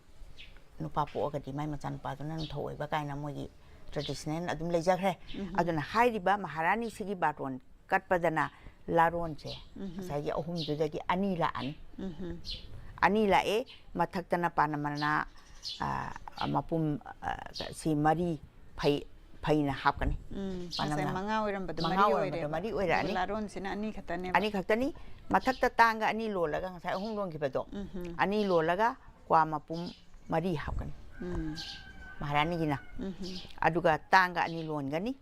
ꯅꯨꯄꯥ ꯄꯣꯛꯑꯒꯗꯤ ꯃꯥꯏ ꯃꯆꯥ ꯅꯨꯄꯥꯗꯨꯅ ꯅꯤꯡꯊꯧ ꯑꯣꯏꯕ ꯀꯥꯏꯅ ꯃꯣꯏꯒꯤ ꯇ꯭ꯔꯦꯗꯤꯁꯅꯦꯜ ꯑꯗꯨꯝ ꯂꯩꯖꯈ꯭ꯔꯦ꯫ ꯑꯗꯨꯅ ꯍꯥꯏꯔꯤꯕ ꯃꯍꯥꯔꯥꯅꯤꯁꯤꯒꯤ ꯕꯥꯔꯇꯣꯟ ꯀꯠꯄꯗꯅ ꯂꯥꯔꯣꯟꯁꯦ ꯉꯁꯥꯏꯒꯤ ꯑꯍꯨꯝꯗꯨꯗꯒꯤ ꯑꯅꯤ ꯂꯥꯛꯑꯅꯤ꯫ ꯑꯅꯤ ꯂꯥꯛꯑꯦ, ꯃꯊꯛꯇꯅ ꯄꯥꯟ ꯃꯅꯥ, ꯑ, ꯃꯄꯨꯝ, ꯑ, ꯁꯤ ꯃꯔꯤ ꯐꯩ, ꯐꯩꯅ ꯍꯥꯞꯀꯅꯤ꯫ ꯎꯝ, ꯉꯁꯥꯏ ꯃꯉꯥ ꯑꯣꯏꯔꯝꯕꯗꯣ ꯃꯉꯥ ꯃꯔꯤ ꯑꯣꯏꯔꯝꯕꯗꯣ ꯑꯣꯏꯔꯦꯕ꯫ ꯃꯔꯤ ꯑꯣꯏꯔꯛꯑꯅꯤ꯫ ꯑꯗꯨꯒ ꯂꯥꯔꯣꯟꯁꯤꯅ ꯑꯅꯤ ꯈꯛꯇꯅꯦꯕ꯫ ꯑꯅꯤ ꯈꯛꯇꯅꯤ꯫ ꯃꯊꯛꯇ ꯇꯥꯡꯒ ꯑꯅꯤ ꯂꯣꯜꯂꯒ, ꯉꯁꯥꯏ ꯑꯍꯨꯝ ꯂꯣꯟꯈꯤꯕꯗꯣ, ꯑꯅꯤ ꯂꯣꯜꯂꯒ ꯀ꯭ꯋꯥ ꯃꯄꯨꯝ ꯃꯔꯤ ꯍꯥꯞꯀꯅꯤ꯫ ꯃꯍꯥꯔꯥꯅꯤꯒꯤꯅ꯫ ꯑꯗꯨꯒ ꯇꯥꯡꯒ ꯑꯅꯤ ꯂꯣꯟꯒꯅꯤ꯫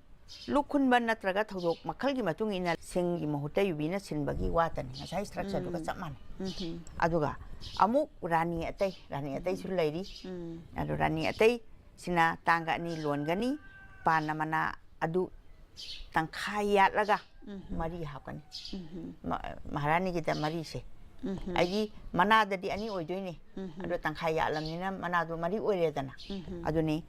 ꯂꯨꯛ ꯈꯨꯟꯕ ꯅꯠꯇ꯭ꯔꯒ ꯊꯧꯗꯣꯛ ꯃꯈꯜꯒꯤ ꯃꯇꯨꯡ ꯏꯟꯅ ꯁꯤꯡꯒꯤ ꯃꯍꯨꯠꯇ ꯌꯨꯕꯤꯅ ꯁꯤꯟꯕꯒꯤ ꯋꯥꯇꯅꯤ꯫ ꯉꯁꯥꯏ ꯁ꯭ꯇ꯭ꯔꯛꯆꯔꯗꯨꯒ ꯆꯞ ꯃꯥꯟꯅꯩ꯫ ꯑꯗꯨꯒ ꯑꯃꯨꯛ ꯔꯥꯅꯤ ꯑꯇꯩ, ꯔꯥꯅꯤ ꯑꯇꯩꯁꯨ ꯂꯩꯔꯤ꯫ ꯑꯗꯨ ꯔꯥꯅꯤ ꯑꯇꯩꯁꯤꯅ ꯇꯥꯡꯒ ꯑꯅꯤ ꯂꯣꯟꯒꯅꯤ꯫ ꯄꯥꯟ ꯃꯅꯥ ꯑꯗꯨ ꯇꯪꯈꯥꯏ ꯌꯥꯠꯂꯒ ꯃꯔꯤ ꯍꯥꯞꯀꯅꯤ꯫ ꯃ-, ꯃꯍꯥꯔꯥꯅꯤꯒꯤꯗ ꯃꯔꯤꯁꯦ꯫ ꯑꯩꯒꯤ ꯃꯅꯥꯗꯗꯤ ꯑꯅꯤ ꯑꯣꯏꯗꯣꯏꯅꯦ꯫ ꯑꯗꯣ ꯇꯪꯈꯥꯏ ꯌꯥꯠꯂꯝꯅꯤꯅ ꯃꯅꯥꯗꯣ ꯃꯔꯤ ꯑꯣꯏꯔꯦꯗꯅ꯫ ꯑꯗꯨꯅꯤ꯫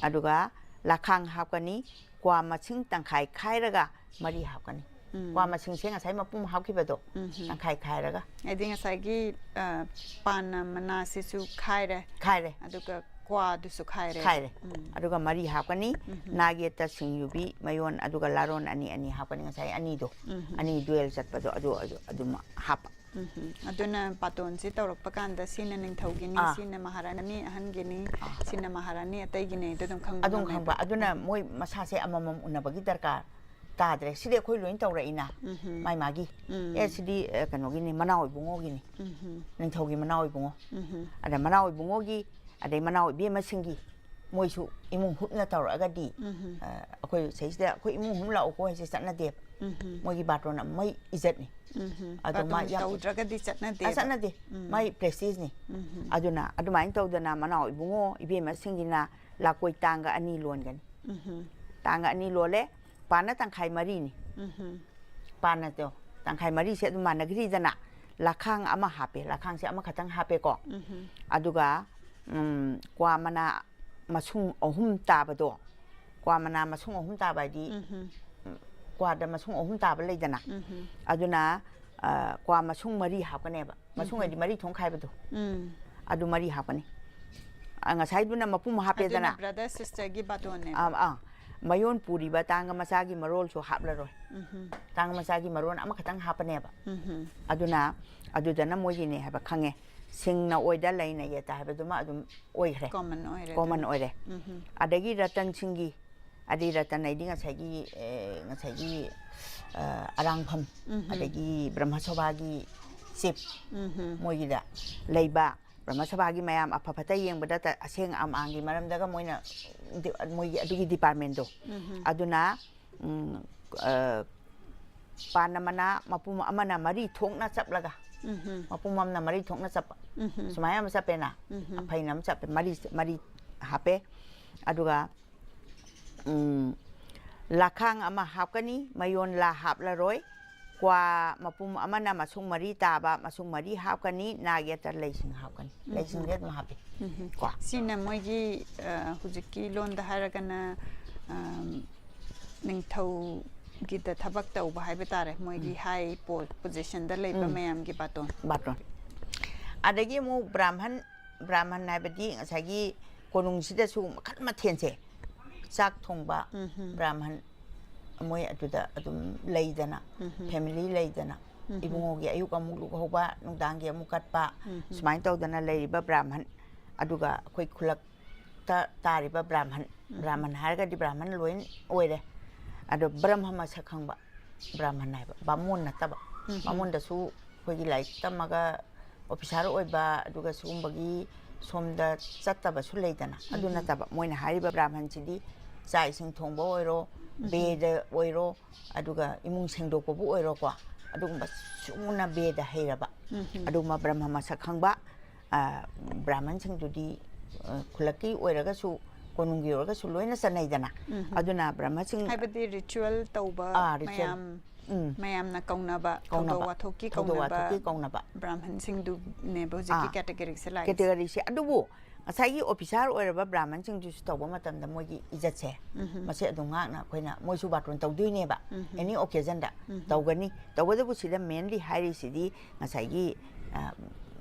ꯑꯗꯨꯒ ꯂꯈꯥꯡ ꯍꯥꯞꯀꯅꯤ꯫ ꯀ꯭ꯋꯥ ꯃꯁꯤꯡ ꯇꯪꯈꯥꯏ ꯈꯥꯏꯔꯒ ꯃꯔꯤ ꯍꯥꯞꯀꯅꯤ꯫ ꯎꯝ꯫ ꯀ꯭ꯋꯥ ꯃꯁꯤꯡꯁꯦ ꯉꯁꯥꯏ ꯃꯄꯨꯝ ꯍꯥꯞꯈꯤꯕꯗꯣ, ꯎꯝ꯫ ꯇꯪꯈꯥꯏ ꯈꯥꯏꯔꯒ꯫ ꯍꯥꯏꯗꯤ ꯉꯁꯥꯏꯒꯤ, ꯑ, ꯄꯥꯟꯅ ꯃꯅꯥꯁꯤꯁꯨ ꯈꯥꯏꯔꯦ꯫ ꯈꯥꯏꯔꯦ꯫ ꯑꯗꯨꯒ ꯀ꯭ꯋꯥꯗꯨꯁꯨ ꯈꯥꯏꯔꯦ꯫ ꯈꯥꯏꯔꯦ꯫ ꯎꯝ꯫ ꯑꯗꯨꯒ ꯃꯔꯤ ꯍꯥꯞꯀꯅꯤ꯫ ꯎꯝ꯫ ꯅꯥꯒꯦꯠꯇ, ꯁꯤꯡꯌꯨꯕꯤ, ꯃꯌꯣꯟ, ꯑꯗꯨꯒ ꯂꯥꯔꯣꯟ ꯑꯅꯤ ꯑꯅꯤ ꯍꯥꯞꯀꯅꯤ꯫ ꯉꯁꯥꯏ ꯑꯅꯤꯗꯣ, ꯎꯝ꯫ ꯑꯅꯤ ꯗꯨꯋꯦꯜ ꯆꯠꯄꯗꯣ, ꯑꯗꯨ, ꯑꯗꯨ, ꯑꯗꯨꯝ ꯍꯥꯞꯄ꯫ ꯎꯝ꯫ ꯑꯗꯨꯅ ꯕꯥꯇꯣꯟꯁꯤ ꯇꯧꯔꯛꯄ ꯀꯥꯟꯗ ꯁꯤꯅ ꯅꯤꯡꯊꯧꯒꯤꯅꯤ, ꯑꯥ꯫ ꯁꯤꯅ ꯃꯍꯥꯔꯥꯅꯤ ꯑꯍꯟꯒꯤꯅꯤ, ꯑꯥ꯫ ꯁꯤꯅ ꯃꯍꯥꯔꯥꯅꯤ ꯑꯇꯩꯒꯤꯅꯤ, ꯑꯗꯨ ꯑꯗꯨꯝ ꯈꯪꯕ ꯑꯗꯨꯝ ꯉꯝꯃꯦꯕ꯫ ꯈꯪꯕ꯫ ꯑꯗꯨꯅ ꯎꯝ꯫ ꯃꯣꯏ ꯃꯁꯥꯁꯦ ꯑꯃꯃꯝ ꯎꯅꯕꯒꯤ ꯗꯔꯀꯥꯔ ꯇꯥꯗ꯭ꯔꯦ꯫ ꯁꯤꯗꯤ ꯑꯩꯈꯣꯏ ꯂꯣꯏ ꯇꯧꯔꯛꯏꯅ, ꯎꯝ꯫ ꯃꯥꯏ ꯃꯥꯒꯤ꯫ ꯎꯝ꯫ ꯑꯦ, ꯁꯤꯗꯤ, ꯑ, ꯀꯩꯅꯣꯒꯤꯅꯤ, ꯃꯅꯥꯎ ꯏꯕꯨꯡꯉꯣꯒꯤꯅꯤ, ꯎꯝ꯫ ꯅꯤꯡꯊꯧꯒꯤ ꯃꯅꯥꯎ ꯏꯕꯨꯡꯉꯣ꯫ ꯎꯝ꯫ ꯑꯗ ꯃꯅꯥꯎ ꯏꯕꯨꯡꯉꯣꯒꯤ, ꯑꯗꯩ ꯃꯅꯥꯎ ꯏꯕꯦꯝꯃꯁꯤꯡꯒꯤ, ꯃꯣꯏꯁꯨ ꯏꯃꯨꯡ ꯍꯨꯞꯅ ꯇꯧꯔꯛꯑꯒꯗꯤ, ꯎꯝ꯫ ꯑ, ꯑꯩꯈꯣꯏ ꯁꯤꯗꯩꯁꯤꯗ ꯑꯩꯈꯣꯏ ꯏꯃꯨꯡ ꯍꯨꯞ ꯂꯥꯛꯎꯀꯣ ꯍꯥꯏꯁꯦ ꯆꯠꯅꯗꯦꯕ꯫ ꯎꯝ꯫ ꯃꯣꯏꯒꯤ ꯕꯥꯇꯣꯟ ꯑꯃ ꯃꯣꯏ ꯏꯖꯠꯅꯤ꯫ ꯎꯝ꯫ ꯑꯗꯣ ꯃꯥ ꯕꯥꯇꯣꯟ ꯌꯥꯝ ꯇꯧꯗ꯭ꯔꯒꯗꯤ ꯆꯠꯅꯗꯦꯕ꯫ ꯑ, ꯆꯠꯅꯗꯦ꯫ ꯎꯝ꯫ ꯃꯥꯏ ꯄ꯭ꯔꯦꯁꯇꯤꯖꯅꯤ꯫ ꯎꯝ꯫ ꯑꯗꯨꯅ ꯑꯗꯨꯃꯥꯏꯅ ꯇꯧꯗꯅ ꯃꯅꯥꯎ ꯏꯕꯨꯡꯉꯣ ꯏꯕꯦꯝꯃꯁꯤꯡꯒꯤꯅ ꯂꯥꯀꯣꯏ ꯇꯥꯡꯒ ꯑꯅꯤ ꯂꯣꯟꯒꯅꯤ꯫ ꯎꯝ꯫ ꯇꯥꯡꯒ ꯑꯅꯤ ꯂꯣꯜꯂꯦ꯫ ꯄꯥꯟꯅ ꯇꯪꯈꯥꯏ ꯃꯔꯤꯅꯤ꯫ ꯎꯝ꯫ ꯄꯥꯟꯅ ꯇꯣ ꯇꯪꯈꯥꯏ ꯃꯔꯤꯁꯦ ꯑꯗꯨꯝ ꯃꯥꯟꯅꯈ꯭ꯔꯤꯗꯅ, ꯂꯈꯥꯡ ꯑꯃ ꯍꯥꯞꯄꯦ, ꯂꯈꯥꯡꯁꯦ ꯑꯃꯈꯛꯇꯪ ꯍꯥꯞꯄꯦꯀꯣ꯫ ꯎꯝ꯫ ꯑꯗꯨꯒ, ꯎꯝ, ꯀ꯭ꯋꯥ ꯃꯅꯥ ꯃꯁꯨꯡ ꯑꯍꯨꯝ ꯇꯥꯕꯗꯣ, ꯀ꯭ꯋꯥ ꯃꯅꯥ ꯃꯁꯨꯡ ꯑꯍꯨꯝ ꯇꯥꯕ ꯍꯥꯏꯗꯤ, ꯎꯝ꯫ ꯎꯝ, ꯀ꯭ꯋꯥꯗ ꯃꯁꯨꯡ ꯑꯍꯨꯝ ꯇꯥꯕ ꯂꯩꯗꯅ, ꯎꯝ꯫ ꯑꯗꯨꯅ, ꯑ, ꯀ꯭ꯋꯥ ꯃꯁꯨꯡ ꯃꯔꯤ ꯍꯥꯞꯀꯅꯦꯕ꯫ ꯃꯁꯨꯡ ꯎꯝ꯫ ꯍꯥꯏꯗꯤ ꯃꯔꯤ ꯊꯣꯡ ꯈꯥꯏꯕꯗꯣ꯫ ꯎꯝ꯫ ꯑꯗꯨ ꯃꯔꯤ ꯍꯥꯞꯀꯅꯤ꯫ ꯑ, ꯉꯁꯥꯏꯗꯨꯅ ꯃꯄꯨꯝ ꯍꯥꯞꯄꯦꯗꯅ꯫ ꯑꯗꯨꯅ brother sisterꯒꯤ ꯕꯥꯇꯣꯟꯅꯦꯕ꯫ ꯑꯥ, ꯑꯥ꯫ ꯃꯌꯣꯟ ꯄꯨꯔꯤꯕ ꯇꯥꯡꯒ ꯃꯆꯥꯒꯤ ꯃꯔꯣꯜꯁꯨ ꯍꯥꯞꯂꯔꯣꯏ꯫ ꯎꯝ꯫ ꯇꯥꯡꯒ ꯃꯆꯥꯒꯤ ꯃꯔꯣꯟ ꯑꯃꯈꯛꯇꯪ ꯍꯥꯞꯄꯅꯦꯕ꯫ ꯎꯝ꯫ ꯑꯗꯨꯅ ꯑꯗꯨꯗꯅ ꯃꯣꯏꯒꯤꯅꯦ ꯍꯥꯏꯕ ꯈꯪꯉꯦ꯫ ꯁꯤꯡꯅ ꯑꯣꯏꯗ, ꯂꯩꯅ ꯌꯦꯠꯇ ꯍꯥꯏꯕꯗꯨꯃ ꯑꯗꯨꯝ ꯑꯣꯏꯈ꯭ꯔꯦ꯫ Common ꯑꯣꯏꯔꯦ common ꯑꯗꯨꯅ꯫ ꯑꯣꯏꯔꯦ꯫ ꯎꯝ꯫ ꯑꯗꯒꯤ ꯔꯇꯟꯁꯤꯡꯒꯤ, ꯑꯗꯩ ꯔꯇꯟ ꯍꯥꯏꯗꯤ ꯉꯁꯥꯏꯒꯤ, ꯑꯦ, ꯉꯁꯥꯏꯒꯤ, ꯑ, ꯑꯔꯥꯡꯐꯝ, ꯎꯝ꯫ ꯑꯗꯒꯤ ꯕ꯭ꯔꯍ꯭ꯃꯁꯣꯚꯥꯒꯤ chief, ꯎꯝ꯫ ꯃꯣꯏꯒꯤꯗ ꯂꯩꯕ ꯕ꯭ꯔꯍ꯭ꯃꯁꯣꯚꯥꯒꯤ ꯃꯌꯥꯝ ꯑꯐ ꯐꯠꯇ ꯌꯦꯡꯕꯗ ꯇ-, ꯑꯁꯦꯡ ꯑꯃꯥꯡꯒꯤ ꯃꯔꯝꯗꯒ ꯃꯣꯏꯅ ꯗꯤ-, ꯃꯣꯏꯒꯤ ꯑꯗꯨꯒꯤ departmentꯗꯣ, ꯎꯝ꯫ ꯑꯗꯨꯅ, ꯎꯝ, ꯑ, ꯄꯥꯟꯅ ꯃꯅꯥ ꯃꯄꯨꯝ ꯑꯃꯅ ꯃꯔꯤ ꯊꯣꯛꯅ ꯆꯞꯂꯒ, ꯎꯝ꯫ ꯃꯄꯨꯝ ꯑꯃꯅ ꯃꯔꯤ ꯊꯣꯛꯅ ꯆꯞꯄ, ꯎꯝ꯫ ꯁꯨꯃꯥꯏꯅ ꯑꯃ ꯆꯞꯄꯦꯅ, ꯎꯝ꯫ ꯑꯐꯩꯅ ꯑꯃ ꯆꯞꯄꯦ, ꯃꯔꯤ, ꯃꯔꯤ ꯍꯥꯞꯄꯦ꯫ ꯑꯗꯨꯒ, ꯎꯝ, ꯂꯈꯥꯡ ꯑꯃ ꯍꯥꯞꯀꯅꯤ, ꯃꯌꯣꯟ ꯂꯥ ꯍꯥꯞꯂꯔꯣꯏ꯫ ꯀ꯭ꯋꯥ ꯃꯄꯨꯝ ꯑꯃꯅ ꯃꯁꯨꯡ ꯃꯔꯤ ꯇꯥꯕ, ꯃꯁꯨꯡ ꯃꯔꯤ ꯍꯥꯞꯀꯅꯤ, ꯅꯥꯒꯦꯠꯇ ꯂꯩꯁꯤꯡ ꯍꯥꯞꯀꯅꯤ꯫ ꯎꯝ꯫ ꯂꯩꯁꯤꯡꯁꯦ ꯑꯗꯨꯝ ꯍꯥꯞꯄꯤ꯫ ꯎꯝ꯫ ꯀꯣ꯫ ꯁꯤꯅ ꯃꯣꯏꯒꯤ, ꯑ, ꯍꯧꯖꯤꯛꯀꯤ ꯂꯣꯟꯗ ꯍꯥꯏꯔꯒꯅ, ꯑꯝ, ꯅꯤꯡꯊꯧꯒꯤꯗ ꯊꯕꯛ ꯇꯧꯕ ꯍꯥꯏꯕ ꯇꯥꯔꯦ, ꯃꯣꯏꯒꯤ ꯎꯝ꯫ ꯍꯥꯏ ꯄꯣ-, ꯄꯣꯖꯤꯁꯟꯗ ꯂꯩꯕ ꯎꯝ꯫ ꯃꯌꯥꯝꯒꯤ ꯕꯥꯇꯣꯟ꯫ ꯕꯥꯇꯣꯟ꯫ ꯑꯗꯒꯤ ꯑꯃꯨꯛ ꯕ꯭ꯔꯥꯍꯃꯟ, ꯕ꯭ꯔꯥꯍꯃꯟ ꯍꯥꯏꯕꯗꯤ ꯉꯁꯥꯏꯒꯤ ꯀꯣꯅꯨꯡꯁꯤꯗꯁꯨ ꯃꯈꯜ ꯃꯊꯦꯜꯁꯦ, ꯆꯥꯛ ꯊꯣꯡꯕ ꯎꯝ꯫ ꯕ꯭ꯔꯥꯍꯃꯟ, ꯃꯣꯏ ꯑꯗꯨꯗ ꯑꯗꯨꯝ ꯂꯩꯗꯅ, ꯎꯝ꯫ ꯐꯦꯃꯤꯂꯤ ꯂꯩꯗꯅ, ꯎꯝ꯫ ꯏꯕꯨꯡꯉꯣꯒꯤ ꯑꯌꯨꯛ ꯑꯃꯨꯛ ꯂꯨꯍꯧꯕ, ꯅꯨꯡꯗꯥꯡꯒꯤ ꯑꯃꯨꯛ ꯀꯠꯄ, ꯎꯝ꯫ ꯁꯨꯃꯥꯏꯅ ꯇꯧꯗꯅ ꯂꯩꯔꯤꯕ ꯕ꯭ꯔꯥꯍꯃꯟ, ꯑꯗꯨꯒ ꯑꯩꯈꯣꯏ ꯈꯨꯂꯛꯇ ꯇꯥꯔꯤꯕ ꯕ꯭ꯔꯥꯍꯃꯟ, ꯎꯝ꯫ ꯕ꯭ꯔꯥꯍꯃꯟ ꯍꯥꯏꯔꯒꯗꯤ ꯕ꯭ꯔꯥꯍꯃꯟ ꯂꯣꯏ ꯑꯣꯏꯔꯦ꯫ ꯑꯗꯣ ꯕ꯭ꯔꯍꯃ ꯃꯁꯛ ꯈꯪꯕ ꯕ꯭ꯔꯥꯍꯃꯟ ꯍꯥꯏꯕ, ꯕꯥꯃꯣꯟ ꯅꯠꯇꯕ꯫ ꯎꯝ꯫ ꯕꯥꯃꯣꯟꯗꯁꯨ ꯑꯩꯈꯣꯏꯒꯤ ꯂꯥꯏꯔꯤꯛ ꯇꯝꯃꯒ ꯑꯣꯐꯤꯁꯥꯔ ꯑꯣꯏꯕ, ꯑꯗꯨꯒ ꯁꯤꯒꯨꯝꯕꯒꯤ ꯁꯣꯝꯗ ꯆꯠꯇꯕꯁꯨ ꯂꯩꯗꯅ, ꯑꯗꯨ ꯎꯝ꯫ ꯅꯠꯇꯕ꯫ ꯃꯣꯏꯅ ꯍꯥꯏꯔꯤꯕ ꯕ꯭ꯔꯥꯍꯃꯟꯁꯤꯗꯤ ꯆꯥꯛ ꯏꯁꯤꯡ ꯊꯣꯡꯕ ꯑꯣꯏꯔꯣ, ꯎꯝ꯫ ꯕꯦꯗ ꯑꯣꯏꯔꯣ, ꯑꯗꯨꯒ ꯏꯃꯨꯡ ꯁꯦꯡꯗꯣꯛꯄꯕꯨ ꯑꯣꯏꯔꯣꯀꯣ, ꯑꯗꯨꯒꯨꯝꯕ ꯁꯨꯅ ꯕꯦꯗ ꯍꯩꯔꯕ, ꯎꯝ꯫ ꯑꯗꯨꯒꯨꯝꯕ ꯕ꯭ꯔꯍꯃ ꯃꯁꯛ ꯈꯪꯕ, ꯑ, ꯕ꯭ꯔꯥꯍꯃꯟꯁꯤꯡꯗꯨꯗꯤ, ꯑ, ꯈꯨꯜꯂꯛꯀꯤ ꯑꯣꯏꯔꯒꯁꯨ, ꯀꯣꯅꯨꯡꯒꯤ ꯑꯣꯏꯔꯒꯁꯨ ꯂꯣꯏꯅ ꯆꯠꯅꯩꯗꯅ꯫ ꯎꯝ꯫ ꯑꯗꯨꯅ ꯕ꯭ꯔꯍꯃꯁꯤꯡ ꯍꯥꯏꯕꯗꯤ ꯔꯤꯆꯨꯋꯦꯜ ꯇꯧꯕ ꯑꯥ, ꯔꯤꯆꯨꯋꯦꯜ꯫ ꯃꯌꯥꯝ, ꯎꯝ꯫ ꯃꯌꯥꯝꯅ ꯀꯧꯅꯕ, ꯊꯧꯗꯣꯛ ꯀꯧꯅꯕ꯫ ꯋꯥꯊꯣꯛꯀꯤ ꯊꯧꯗꯣꯛ ꯀꯧꯅꯕ ꯋꯥꯊꯣꯛꯀꯤ ꯀꯧꯅꯕ꯫ ꯕ꯭ꯔꯥꯍꯃꯟꯁꯤꯡꯗꯨꯅꯦꯕ ꯍꯧꯖꯤꯛꯀꯤ ꯑꯥ꯫ ꯀꯦꯇꯦꯒꯣꯔꯤꯁꯦ ꯂꯥꯛꯏꯁꯦ꯫ ꯀꯦꯇꯦꯒꯣꯔꯤꯁꯦ꯫ ꯑꯗꯨꯕꯨ ꯉꯁꯥꯏꯒꯤ ꯑꯣꯐꯤꯁꯥꯔ ꯑꯣꯏꯔꯕ ꯕ꯭ꯔꯥꯍꯃꯟꯁꯤꯡꯗꯨꯁꯨ ꯇꯧꯕ ꯃꯇꯝꯗ ꯃꯣꯏꯒꯤ ꯏꯖꯠꯁꯦ, ꯎꯝ꯫ ꯃꯁꯤ ꯑꯗꯨꯝ ꯉꯥꯛꯅ ꯑꯩꯈꯣꯏꯅ, ꯃꯣꯏꯁꯨ ꯕꯥꯔꯇꯣꯟ ꯇꯧꯗꯣꯏꯅꯦꯕ, ꯎꯝ꯫ ꯑꯦꯅꯤ ꯑꯣꯀꯦꯖꯟꯗ ꯎꯝ꯫ ꯇꯧꯒꯅꯤ꯫ ꯇꯧꯕꯇꯕꯨ ꯁꯤꯗ ꯃꯦꯟꯂꯤ ꯍꯥꯏꯔꯤꯁꯤꯗꯤ ꯉꯁꯥꯏꯒꯤ, ꯑ,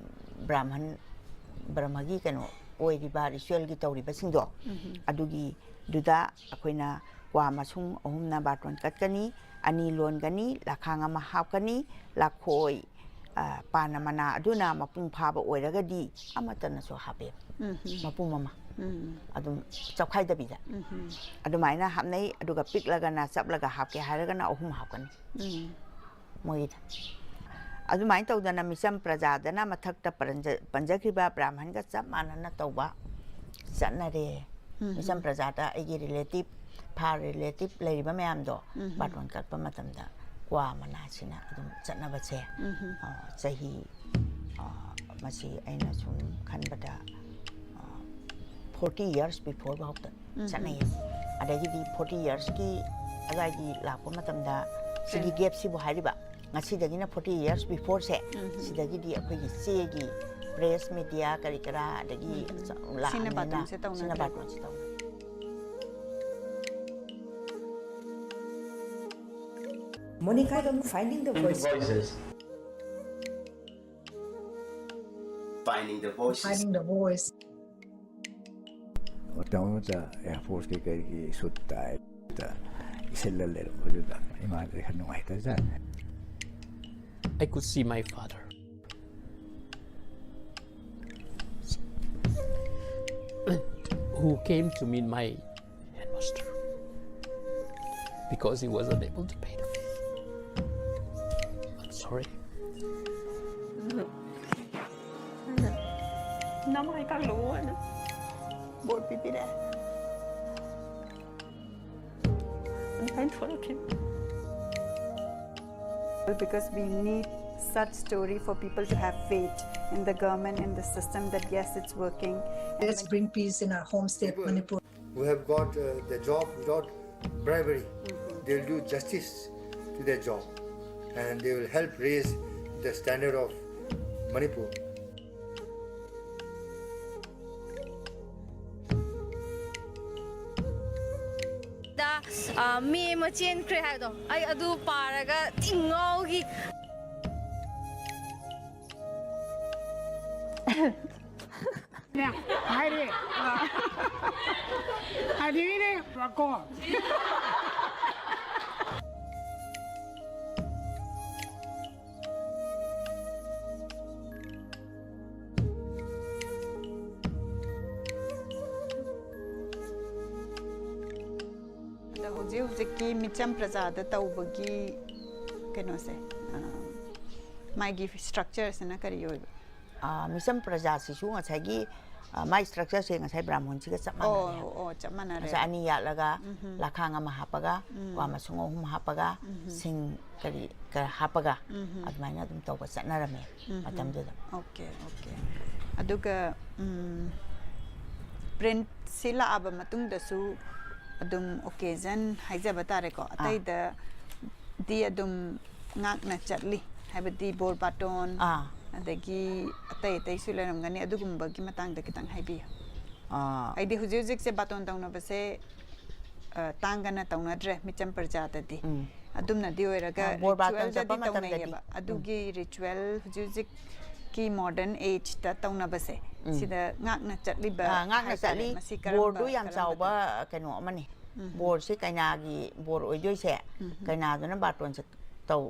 ꯕ꯭ꯔꯥꯍꯃꯟ, ꯕ꯭ꯔꯍꯃꯒꯤ ꯀꯩꯅꯣ ꯑꯣꯏꯔꯤꯕ ꯔꯤꯆꯨꯋꯦꯜꯒꯤ ꯇꯧꯔꯤꯕꯁꯤꯡꯗꯣ, ꯎꯝ꯫ ꯑꯗꯨꯒꯤꯗꯨꯗ ꯑꯩꯈꯣꯏꯅ ꯀ꯭ꯋꯥ ꯃꯁꯨꯡ ꯑꯍꯨꯝꯅ ꯕꯥꯔꯇꯣꯟ ꯀꯠꯀꯅꯤ, ꯑꯅꯤ ꯂꯣꯟꯒꯅꯤ, ꯂꯈꯥꯡ ꯑꯃ ꯍꯥꯞꯀꯅꯤ, ꯂꯈꯣꯏ, ꯑ, ꯄꯥꯅ ꯃꯅꯥ ꯑꯗꯨꯅ ꯃꯄꯨꯡ ꯐꯥꯕ ꯑꯣꯏꯔꯒꯗꯤ ꯑꯃꯠꯇꯅꯁꯨ ꯍꯥꯞꯄꯦꯕ꯫ ꯎꯝ꯫ ꯃꯄꯨꯝ ꯑꯃ꯫ ꯎꯝ꯫ ꯑꯗꯨꯝ ꯆꯞꯈꯥꯏꯗꯕꯤꯗ꯫ ꯎꯝ꯫ ꯑꯗꯨꯃꯥꯏꯅ ꯍꯥꯞꯅꯩ꯫ ꯑꯗꯨꯒ ꯄꯤꯛꯂꯒꯅ, ꯆꯞꯂꯒ ꯍꯥꯞꯀꯦ ꯍꯥꯏꯔꯒꯅ ꯑꯍꯨꯝ ꯍꯥꯞꯀꯅꯤ꯫ ꯎꯝ꯫ ꯃꯣꯏꯒꯤꯗ꯫ ꯑꯗꯨꯃꯥꯏꯅ ꯇꯧꯗꯅ ꯃꯤꯆꯝ ꯄ꯭ꯔꯖꯥꯗꯅ ꯃꯊꯛꯇ ꯄꯟꯖ-, ꯄꯟꯖꯈ꯭ꯔꯤꯕ ꯕ꯭ꯔꯥꯍꯃꯟꯒ ꯆꯞ ꯃꯥꯟꯅꯅ ꯇꯧꯕ ꯆꯠꯅꯔꯦ꯫ ꯎꯝ꯫ ꯃꯤꯆꯝ ꯄ꯭ꯔꯖꯥꯗ ꯑꯩꯒꯤ ꯔꯤꯂꯦꯇꯤꯚ, ꯐꯥꯔ ꯔꯤꯂꯦꯇꯤꯚ ꯂꯩꯔꯤꯕ ꯃꯌꯥꯝꯗꯣ ꯎꯝ꯫ ꯕꯥꯔꯇꯣꯟ ꯀꯠꯄ ꯃꯇꯝꯗ ꯀ꯭ꯋꯥ ꯃꯅꯥꯁꯤꯅ ꯑꯗꯨꯝ ꯆꯠꯅꯕꯁꯦ, ꯎꯝ꯫ ꯑ, ꯆꯍꯤ, ꯑ, ꯃꯁꯤ ꯑꯩꯅ ꯁꯨꯝ ꯈꯟꯕꯗ, ꯑ, ꯐꯣꯔꯇꯤ ꯌꯔꯁ ꯕꯤꯐꯣꯔ ꯐꯥꯎꯗ ꯎꯝ꯫ ꯆꯠꯅꯩꯌꯦ꯫ ꯑꯗꯒꯤꯗꯤ ꯐꯣꯔꯇꯤ ꯌꯔꯁꯀꯤ ꯑꯗꯨꯋꯥꯏꯒꯤ ꯂꯥꯛꯄ ꯃꯇꯝꯗ ꯁꯤꯒꯤ ꯎꯝ꯫ ꯒꯦꯞꯁꯤꯕꯨ ꯍꯥꯏꯔꯤꯕ, ꯉꯁꯤꯗꯒꯤꯅ ꯐꯣꯔꯇꯤ ꯌꯔꯁ ꯕꯤꯐꯣꯔꯁꯦ, ꯎꯝ꯫ ꯁꯤꯗꯒꯤꯗꯤ ꯑꯩꯈꯣꯏꯒꯤ ꯆꯦꯒꯤ ꯄ꯭ꯔꯦꯁ ꯃꯦꯗꯤꯌꯥ ꯀꯔꯤ ꯀꯔꯥ ꯑꯗꯒꯤ ꯎꯝ꯫ ꯆ-, ꯁꯤꯅ ꯂꯥꯛꯑꯕꯅꯤꯅ ꯕꯥꯔꯇꯣꯟꯁꯦ ꯁꯤꯅ ꯇꯧꯅꯗ꯭ꯔꯦ꯫ ꯕꯥꯔꯇꯣꯟꯁꯦ ꯇꯧꯅꯩ꯫ Monica, finding the voices. Finding the voices. Finding the voice. ꯃꯇꯝ ꯑꯃꯗ ꯑꯦꯌꯥꯔꯐꯣꯔꯁꯀꯤ ꯀꯩꯒꯤ ꯁꯨꯠ ꯇꯥꯏꯞꯇ ꯏꯁꯤꯜꯂ ꯂꯩꯔꯝꯕꯗꯨꯗ ꯏꯃꯥꯗꯤ ꯈꯔ ꯅꯨꯡꯉꯥꯏꯇꯖꯥꯠꯅꯤ꯫ I could see my father, who came to meet my headmaster because he was unable to pay the fee. I'm sorry. ꯅꯃꯥꯏ ꯀꯥꯡꯂꯨ ꯑꯣꯏꯅ ꯕꯣꯔ ꯄꯤꯕꯤꯔꯦ꯫ ꯑꯗꯨꯃꯥꯏꯅ ꯊꯣꯛꯂꯛꯈꯤꯕ꯫ Because we need such story for people to have faith in the government and the system that yes, it's working. Let's bring peace in our home state, Manipur. Who have got uh, the job without bribery. They'll do justice to their job and they will help raise the standard of Manipur. ꯗ ꯃꯤ ꯑꯃ ꯆꯦꯟꯈ꯭ꯔꯦ ꯍꯥꯏꯕꯗꯣ ꯑꯩ ꯑꯗꯨ ꯄꯥꯔꯒ ꯊꯤ ꯉꯥꯎꯈꯤ꯫ ꯍꯥꯏꯔꯦ꯫ ꯑꯗꯨꯒꯤꯅꯦ ꯀꯣ꯫ ꯑꯗ ꯍꯧꯖꯤꯛ ꯍꯧꯖꯤꯛꯀꯤ ꯃꯤꯆꯝ ꯄ꯭ꯔꯖꯥꯗ ꯇꯧꯕꯒꯤ ꯀꯩꯅꯣꯁꯦ, ꯑ, ꯃꯥꯒꯤ ꯁ꯭ꯇ꯭ꯔꯛꯆꯔꯁꯤꯅ ꯀꯔꯤ ꯑꯣꯏꯕ? ꯑ, ꯃꯤꯆꯝ ꯄ꯭ꯔꯖꯥꯁꯤꯁꯨ ꯉꯁꯥꯏꯒꯤ, ꯑ, ꯃꯥꯏ ꯁ꯭ꯇ꯭ꯔꯛꯆꯔꯁꯦ ꯉꯁꯥꯏ ꯕ꯭ꯔꯥꯍꯃꯣꯟꯁꯤꯒ ꯆꯞ ꯑꯣ, ꯃꯥꯟꯅꯔꯦ꯫ ꯑꯣ, ꯆꯞ ꯃꯥꯟꯅꯔꯦ꯫ ꯉꯁꯥꯏ ꯑꯅꯤ ꯌꯥꯠꯂꯒ ꯂꯈꯥꯡ ꯑꯃ ꯍꯥꯞꯄꯒ, ꯋꯥ ꯃꯁꯨꯡ ꯑꯍꯨꯝ ꯍꯥꯞꯄꯒ, ꯁꯤꯡ ꯀꯔꯤ ꯀꯔ ꯍꯥꯞꯄꯒ ꯑꯗꯨꯃꯥꯏꯅ ꯑꯗꯨꯝ ꯇꯧꯕ ꯆꯠꯅꯔꯝꯃꯦ ꯃꯇꯝꯗꯨꯗ꯫ Okay, okay. ꯑꯗꯨꯒ, ꯎꯝ, ꯄ꯭ꯔꯤꯟꯠꯁꯤ ꯂꯥꯛꯑꯕ ꯃꯇꯨꯡꯗꯁꯨ ꯑꯗꯨꯝ ꯑꯣꯀꯦꯖꯟ ꯍꯥꯏꯖꯕ ꯇꯥꯔꯦꯀꯣ, ꯑꯇꯩꯗꯗꯤ ꯑꯗꯨꯝ ꯉꯥꯛꯅ ꯆꯠꯂꯤ, ꯍꯥꯏꯕꯗꯤ ꯕꯣꯔ ꯕꯥꯇꯣꯟ, ꯑꯥ꯫ ꯑꯗꯒꯤ ꯑꯇꯩ ꯑꯇꯩꯁꯨ ꯂꯩꯔꯝꯒꯅꯤ, ꯑꯗꯨꯒꯨꯝꯕꯒꯤ ꯃꯇꯥꯡꯗ ꯈꯤꯇꯪ ꯍꯥꯏꯕꯤꯌꯨ꯫ ꯑꯥ, ꯍꯥꯏꯗꯤ ꯍꯧꯖꯤꯛ ꯍꯧꯖꯤꯛꯁꯦ ꯕꯥꯇꯣꯟ ꯇꯧꯅꯕꯁꯦ ꯑ, ꯇꯥꯡꯒꯅ ꯇꯧꯅꯗ꯭ꯔꯦ ꯃꯤꯆꯝ ꯄ꯭ꯔꯖꯥꯗꯗꯤ꯫ ꯎꯝ꯫ ꯑꯗꯨꯝꯅꯗꯤ ꯑꯣꯏꯔꯒ ꯑ, ꯕꯣꯔ ꯕꯥꯇꯣꯟ ritualꯗꯗꯤ ꯆꯠꯄ ꯃꯇꯝꯗꯗꯤ꯫ ꯇꯧꯅꯩꯌꯦꯕ꯫ ꯑꯗꯨꯒꯤ ritual ꯍꯧꯖꯤꯛ ꯍꯧꯖꯤꯛꯀꯤ modern ageꯇ ꯇꯧꯅꯕꯁꯦ, ꯎꯝ꯫ ꯁꯤꯗ ꯉꯥꯛꯅ ꯆꯠꯂꯤꯕ ꯑ, ꯉꯥꯛꯅ ꯍꯥꯏꯇꯥꯔꯦ꯫ ꯆꯠꯂꯤ꯫ ꯃꯁꯤ ꯀꯔꯝꯕ- ꯕꯣꯔꯗꯨ ꯌꯥꯝ ꯀꯔꯝꯕ ꯆꯥꯎꯕ ꯇꯧ- ꯀꯩꯅꯣ ꯑꯃꯅꯤ꯫ ꯎꯝ꯫ ꯕꯣꯔꯁꯤ ꯀꯩꯅꯥꯒꯤ ꯕꯣꯔ ꯑꯣꯏꯗꯣꯏꯁꯦ꯫ ꯎꯝ꯫ ꯀꯩꯅꯥꯗꯨꯅ ꯕꯥꯇꯣꯟ ꯆꯠ- ꯇꯧ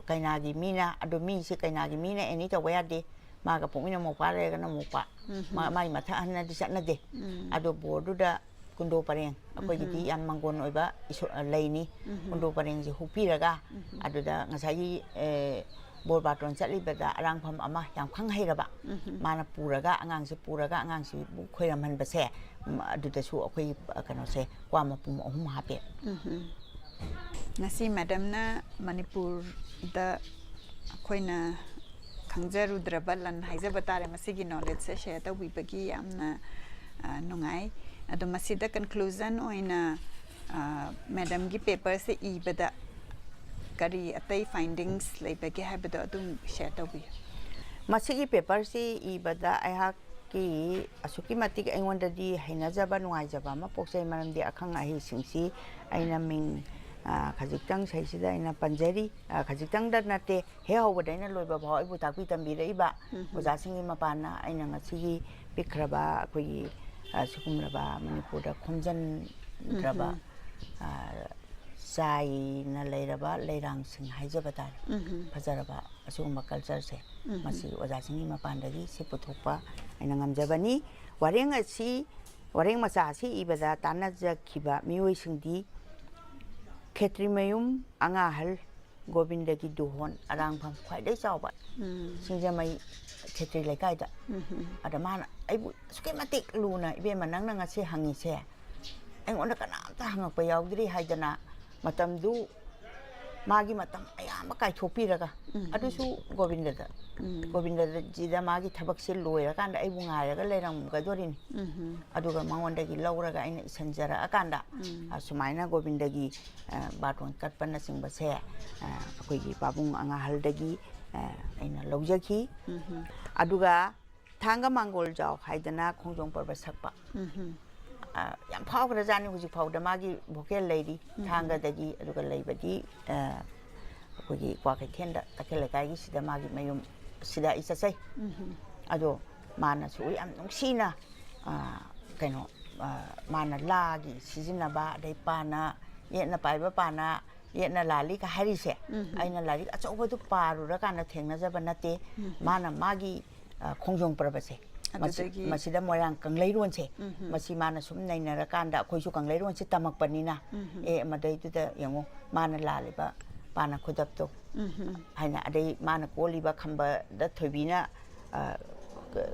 ꯀꯩꯅꯥꯒꯤ ꯃꯤꯅ, ꯑꯗꯨ ꯃꯤꯁꯦ ꯀꯩꯅꯥꯒꯤ ꯃꯤꯅ ꯑꯦꯅꯤ ꯇꯧꯕ ꯌꯥꯗꯦ꯫ ꯃꯥꯒ ꯄꯣꯛꯃꯤꯟꯅ ꯃꯧꯄ꯭ꯋꯥ ꯂꯩꯔꯒꯅ ꯃꯧꯄ꯭ꯋꯥ꯫ ꯎꯝ꯫ ꯃꯥ-, ꯃꯥꯒꯤ ꯃꯊꯛ ꯑꯍꯟꯅꯗꯤ ꯆꯠꯅꯗꯦ꯫ ꯎꯝ꯫ ꯑꯗꯣ ꯕꯣꯔꯗꯨꯗ ꯀꯨꯟꯗꯣ ꯄꯔꯦꯡ ꯑꯩꯈꯣꯏꯒꯤꯗꯤ ꯎꯝ꯫ ꯌꯥꯝ ꯃꯥꯡꯒꯣꯟ ꯑꯣꯏꯕ ꯏꯁꯣ-, ꯑ, ꯂꯩꯅꯤ꯫ ꯎꯝ꯫ ꯀꯨꯟꯗꯣ ꯄꯔꯦꯡꯁꯦ ꯍꯨꯛꯄꯤꯔꯒ ꯎꯝ꯫ ꯑꯗꯨꯗ ꯉꯁꯥꯏꯒꯤ, ꯑꯦ, ꯕꯣꯔ ꯕꯥꯇꯣꯟ ꯆꯠꯂꯤꯕꯗ ꯑꯔꯥꯡꯐꯝ ꯑꯃ ꯌꯥꯝ ꯈꯪ ꯍꯩꯔꯕ ꯎꯝ꯫ ꯃꯥꯅ ꯄꯨꯔꯒ, ꯑꯉꯥꯡꯁꯦ ꯄꯨꯔꯒ ꯑꯉꯥꯡꯁꯤꯕꯨ ꯈꯣꯏꯔꯝꯍꯟꯕꯁꯦ, ꯎꯝ, ꯑꯗꯨꯗꯁꯨ ꯑꯩꯈꯣꯏ, ꯑ, ꯀꯩꯅꯣꯁꯦ, ꯀ꯭ꯋꯥ ꯃꯄꯨꯝ ꯑꯍꯨꯝ ꯍꯥꯞꯄꯦ꯫ ꯎꯝ꯫ ꯉꯁꯤ ꯃꯦꯗꯝꯅ ꯃꯅꯤꯄꯨꯔꯗ ꯑꯩꯈꯣꯏꯅ ꯈꯪꯖꯔꯨꯗ꯭ꯔꯕ ꯂꯟ ꯍꯥꯏꯖꯕ ꯇꯥꯔꯦ, ꯃꯁꯤꯒꯤ knowledgeꯁꯦ share ꯇꯧꯕꯤꯕꯒꯤ ꯌꯥꯝꯅ, ꯑ, ꯅꯨꯡꯉꯥꯏ꯫ ꯑꯗꯣ ꯃꯁꯤꯗ conclusion ꯑꯣꯏꯅ, ꯑ, ꯃꯦꯗꯝꯒꯤ paperꯁꯦ ꯏꯕꯗ ꯀꯔꯤ ꯑꯇꯩ findings ꯂꯩꯕꯒꯦ ꯍꯥꯏꯕꯗꯣ ꯑꯗꯨꯝ share ꯇꯧꯕꯤꯌꯨ꯫ ꯃꯁꯤꯒꯤ paperꯁꯤ ꯏꯕꯗ ꯑꯩꯍꯥꯛꯀꯤ ꯑꯁꯨꯛꯀꯤ ꯃꯇꯤꯛ ꯑꯩꯉꯣꯟꯗꯗꯤ ꯍꯩꯅꯖꯕ, ꯅꯨꯡꯉꯥꯏꯖꯕ ꯑꯃ ꯄꯣꯛꯆꯩ꯫ ꯃꯔꯝꯗꯤ ꯑꯈꯪ ꯑꯍꯩꯁꯤꯡꯁꯤ ꯑꯩꯅ ꯃꯤꯡ, ꯑ, ꯈꯖꯤꯛꯇꯪ ꯁꯩꯁꯤꯗ ꯑꯩꯅ ꯄꯟꯖꯔꯤ꯫ ꯑ, ꯈꯖꯤꯛꯇꯪꯗ ꯅꯠꯇꯦ, ꯍꯦꯛ ꯍꯧꯕꯗ ꯑꯩꯅ ꯂꯣꯏꯕ ꯐꯥꯎ ꯑꯩꯕꯨ ꯇꯥꯛꯄꯤ ꯇꯝꯕꯤꯔꯛꯏꯕ ꯎꯝ꯫ ꯑꯣꯖꯥꯁꯤꯡꯒꯤ ꯃꯄꯥꯟꯅ ꯑꯩꯅ ꯉꯁꯤꯒꯤ ꯄꯤꯛꯈ꯭ꯔꯕ ꯑꯩꯈꯣꯏꯒꯤ, ꯑ, ꯁꯤꯒꯨꯝꯂꯕ ꯃꯅꯤꯄꯨꯔꯗ ꯈꯣꯝꯖꯤꯟꯈ꯭ꯔꯕ, ꯎꯝ꯫ ꯑ, ꯆꯥꯏꯅ ꯂꯩꯔꯕ ꯂꯩꯔꯥꯡꯁꯤꯡ ꯍꯥꯏꯖꯕ ꯇꯥꯔꯦ꯫ ꯎꯝ꯫ ꯐꯖꯔꯕ ꯑꯁꯤꯒꯨꯝꯕ cultureꯁꯦ, ꯎꯝ꯫ ꯃꯁꯤ ꯑꯣꯖꯥꯁꯤꯡꯒꯤ ꯃꯄꯥꯟꯗꯒꯤ ꯁꯤ ꯄꯨꯊꯣꯛꯄ ꯑꯩꯅ ꯉꯝꯖꯕꯅꯤ꯫ ꯋꯥꯔꯦꯡ ꯑꯁꯤ, ꯋꯥꯔꯦꯡ ꯃꯆꯥ ꯑꯁꯤ ꯏꯕꯗ ꯇꯥꯟꯅꯖꯈꯤꯕ ꯃꯤꯑꯣꯏꯁꯤꯡꯗꯤ ꯈꯦꯇ꯭ꯔꯤꯃꯌꯨꯝ ꯑꯉꯥꯍꯜ ꯒꯣꯕꯤꯟꯗꯒꯤ ꯗꯨꯍꯣꯟ ꯑꯔꯥꯡꯐꯝ ꯈ꯭ꯋꯥꯏꯗꯒꯤ ꯆꯥꯎꯕ ꯎꯝ꯫ ꯁꯤꯡꯖꯃꯩ ꯈꯦꯇ꯭ꯔꯤ ꯂꯩꯀꯥꯏꯗ꯫ ꯎꯝ꯫ ꯑꯗ ꯃꯥꯅ ꯑꯩꯕꯨ ꯑꯁꯨꯛꯀꯤ ꯃꯇꯤꯛ ꯂꯨꯅ, "ꯏꯕꯦꯝꯃ, ꯅꯪꯅ ꯉꯁꯤ ꯍꯪꯉꯤꯁꯦ ꯑꯩꯉꯣꯟꯗ ꯀꯅꯥꯝꯇ ꯍꯪꯉꯛꯄ ꯌꯥꯎꯗ꯭ꯔꯤ" ꯍꯥꯏꯗꯅ ꯃꯇꯝꯗꯨ, ꯃꯥꯒꯤ ꯃꯇꯝ ꯑꯌꯥꯝꯕ ꯀꯥꯏꯊꯣꯛꯄꯤꯔꯒ, ꯎꯝ꯫ ꯑꯗꯨꯁꯨ ꯒꯣꯕꯤꯟꯗꯗ, ꯎꯝ꯫ ꯒꯣꯕꯤꯟꯗꯖꯤꯗ ꯃꯥꯒꯤ ꯊꯕꯛꯁꯦ ꯂꯣꯏꯔꯀꯥꯟꯗ ꯑꯩꯕꯨ ꯉꯥꯏꯔꯒ ꯂꯩꯔꯝꯒꯗꯣꯔꯤꯅꯤ꯫ ꯎꯝ꯫ ꯑꯗꯨꯒ ꯃꯉꯣꯟꯗꯒꯤ ꯂꯧꯔꯒ ꯑꯩꯅ ꯏꯁꯤꯟꯖꯔꯛꯑꯀꯥꯟꯗ, ꯎꯝ꯫ ꯑ, ꯁꯨꯃꯥꯏꯅ ꯒꯣꯕꯤꯟꯗꯒꯤ, ꯑ, ꯕꯥꯔꯇꯣꯟ ꯀꯠꯄꯅꯆꯤꯡꯕꯁꯦ, ꯑ, ꯑꯩꯈꯣꯏꯒꯤ ꯄꯥꯕꯨꯡ ꯑꯉꯥꯍꯜꯗꯒꯤ, ꯑ, ꯑꯩꯅ ꯂꯧꯖꯈꯤ꯫ ꯎꯝ꯫ ꯑꯗꯨꯒ ꯊꯥꯡꯒ ꯃꯥꯡꯒꯣꯜ ꯖꯥꯎ ꯍꯥꯏꯗꯅ ꯈꯣꯡꯖꯣꯝ ꯄꯔꯕ ꯁꯛꯄ ꯎꯝ꯫ ꯑ, ꯌꯥꯝ ꯐꯥꯎꯈ꯭ꯔꯖꯥꯠꯅꯤ꯫ ꯍꯧꯖꯤꯛ ꯐꯥꯎꯗ ꯃꯥꯒꯤ ꯚꯣꯀꯦꯜ ꯂꯩꯔꯤ꯫ ꯎꯝ꯫ ꯊꯥꯡꯒꯗꯒꯤ, ꯑꯗꯨꯒ ꯂꯩꯕꯗꯤ, ꯑ, ꯑꯩꯈꯣꯏꯒꯤ ꯀ꯭ꯋꯥꯀꯩꯊꯦꯜꯗ, ꯇꯈꯦꯜ ꯂꯩꯀꯥꯏꯒꯤꯁꯤꯗ ꯃꯥꯒꯤ ꯃꯌꯨꯝ ꯁꯤꯗ ꯑꯩ ꯆꯠꯆꯩ꯫ ꯎꯝ꯫ ꯑꯗꯣ ꯃꯥꯅꯁꯨ ꯌꯥꯝ ꯅꯨꯡꯁꯤꯅ, ꯑ, ꯀꯩꯅꯣ, ꯑ, ꯃꯥꯅ ꯂꯥꯒꯤ ꯁꯤꯖꯤꯟꯅꯕ, ꯑꯗꯩ ꯄꯥꯅ, ꯌꯦꯠꯅ ꯄꯥꯏꯕ ꯄꯥꯅ, ꯌꯦꯠꯅ ꯂꯥꯜꯂꯤꯒ ꯍꯥꯏꯔꯤꯁꯦ, ꯎꯝ꯫ ꯑꯩꯅ ꯂꯥꯏꯔꯤꯛ ꯑꯆꯧꯕꯗꯨ ꯄꯥꯔꯨꯔꯀꯥꯟꯗ ꯊꯦꯡꯅꯖꯕ ꯅꯠꯇꯦ꯫ ꯎꯝ꯫ ꯃꯥꯅ ꯃꯥꯒꯤ, ꯑ, ꯈꯣꯡꯖꯣꯝ ꯄꯔꯕꯁꯦ, ꯃꯁꯤ-, ꯑꯗꯨꯗꯒꯤ ꯃꯁꯤꯗ ꯃꯣꯏꯔꯥꯡ ꯀꯪꯂꯩꯔꯣꯟꯁꯦ, ꯎꯝ꯫ ꯃꯁꯤ ꯃꯥꯅ ꯁꯨꯝ ꯅꯩꯅꯔꯀꯥꯟꯗ, ꯑꯩꯈꯣꯏꯁꯨ ꯀꯪꯂꯩꯔꯣꯟꯁꯦ ꯇꯝꯃꯛꯄꯅꯤꯅ, ꯎꯝ꯫ ꯑꯦ, ꯃꯗꯩꯗꯨꯗ ꯌꯦꯡꯉꯣ, ꯃꯥꯅ ꯂꯥꯜꯂꯤꯕ ꯄꯥꯅ ꯈꯨꯗꯞꯇꯣ, ꯎꯝ꯫ ꯍꯥꯏꯅ, ꯑꯗꯩ ꯃꯥꯅ ꯀꯣꯜꯂꯤꯕ ꯈꯝꯕꯗ ꯊꯣꯏꯕꯤꯅ, ꯑ, ꯀ-,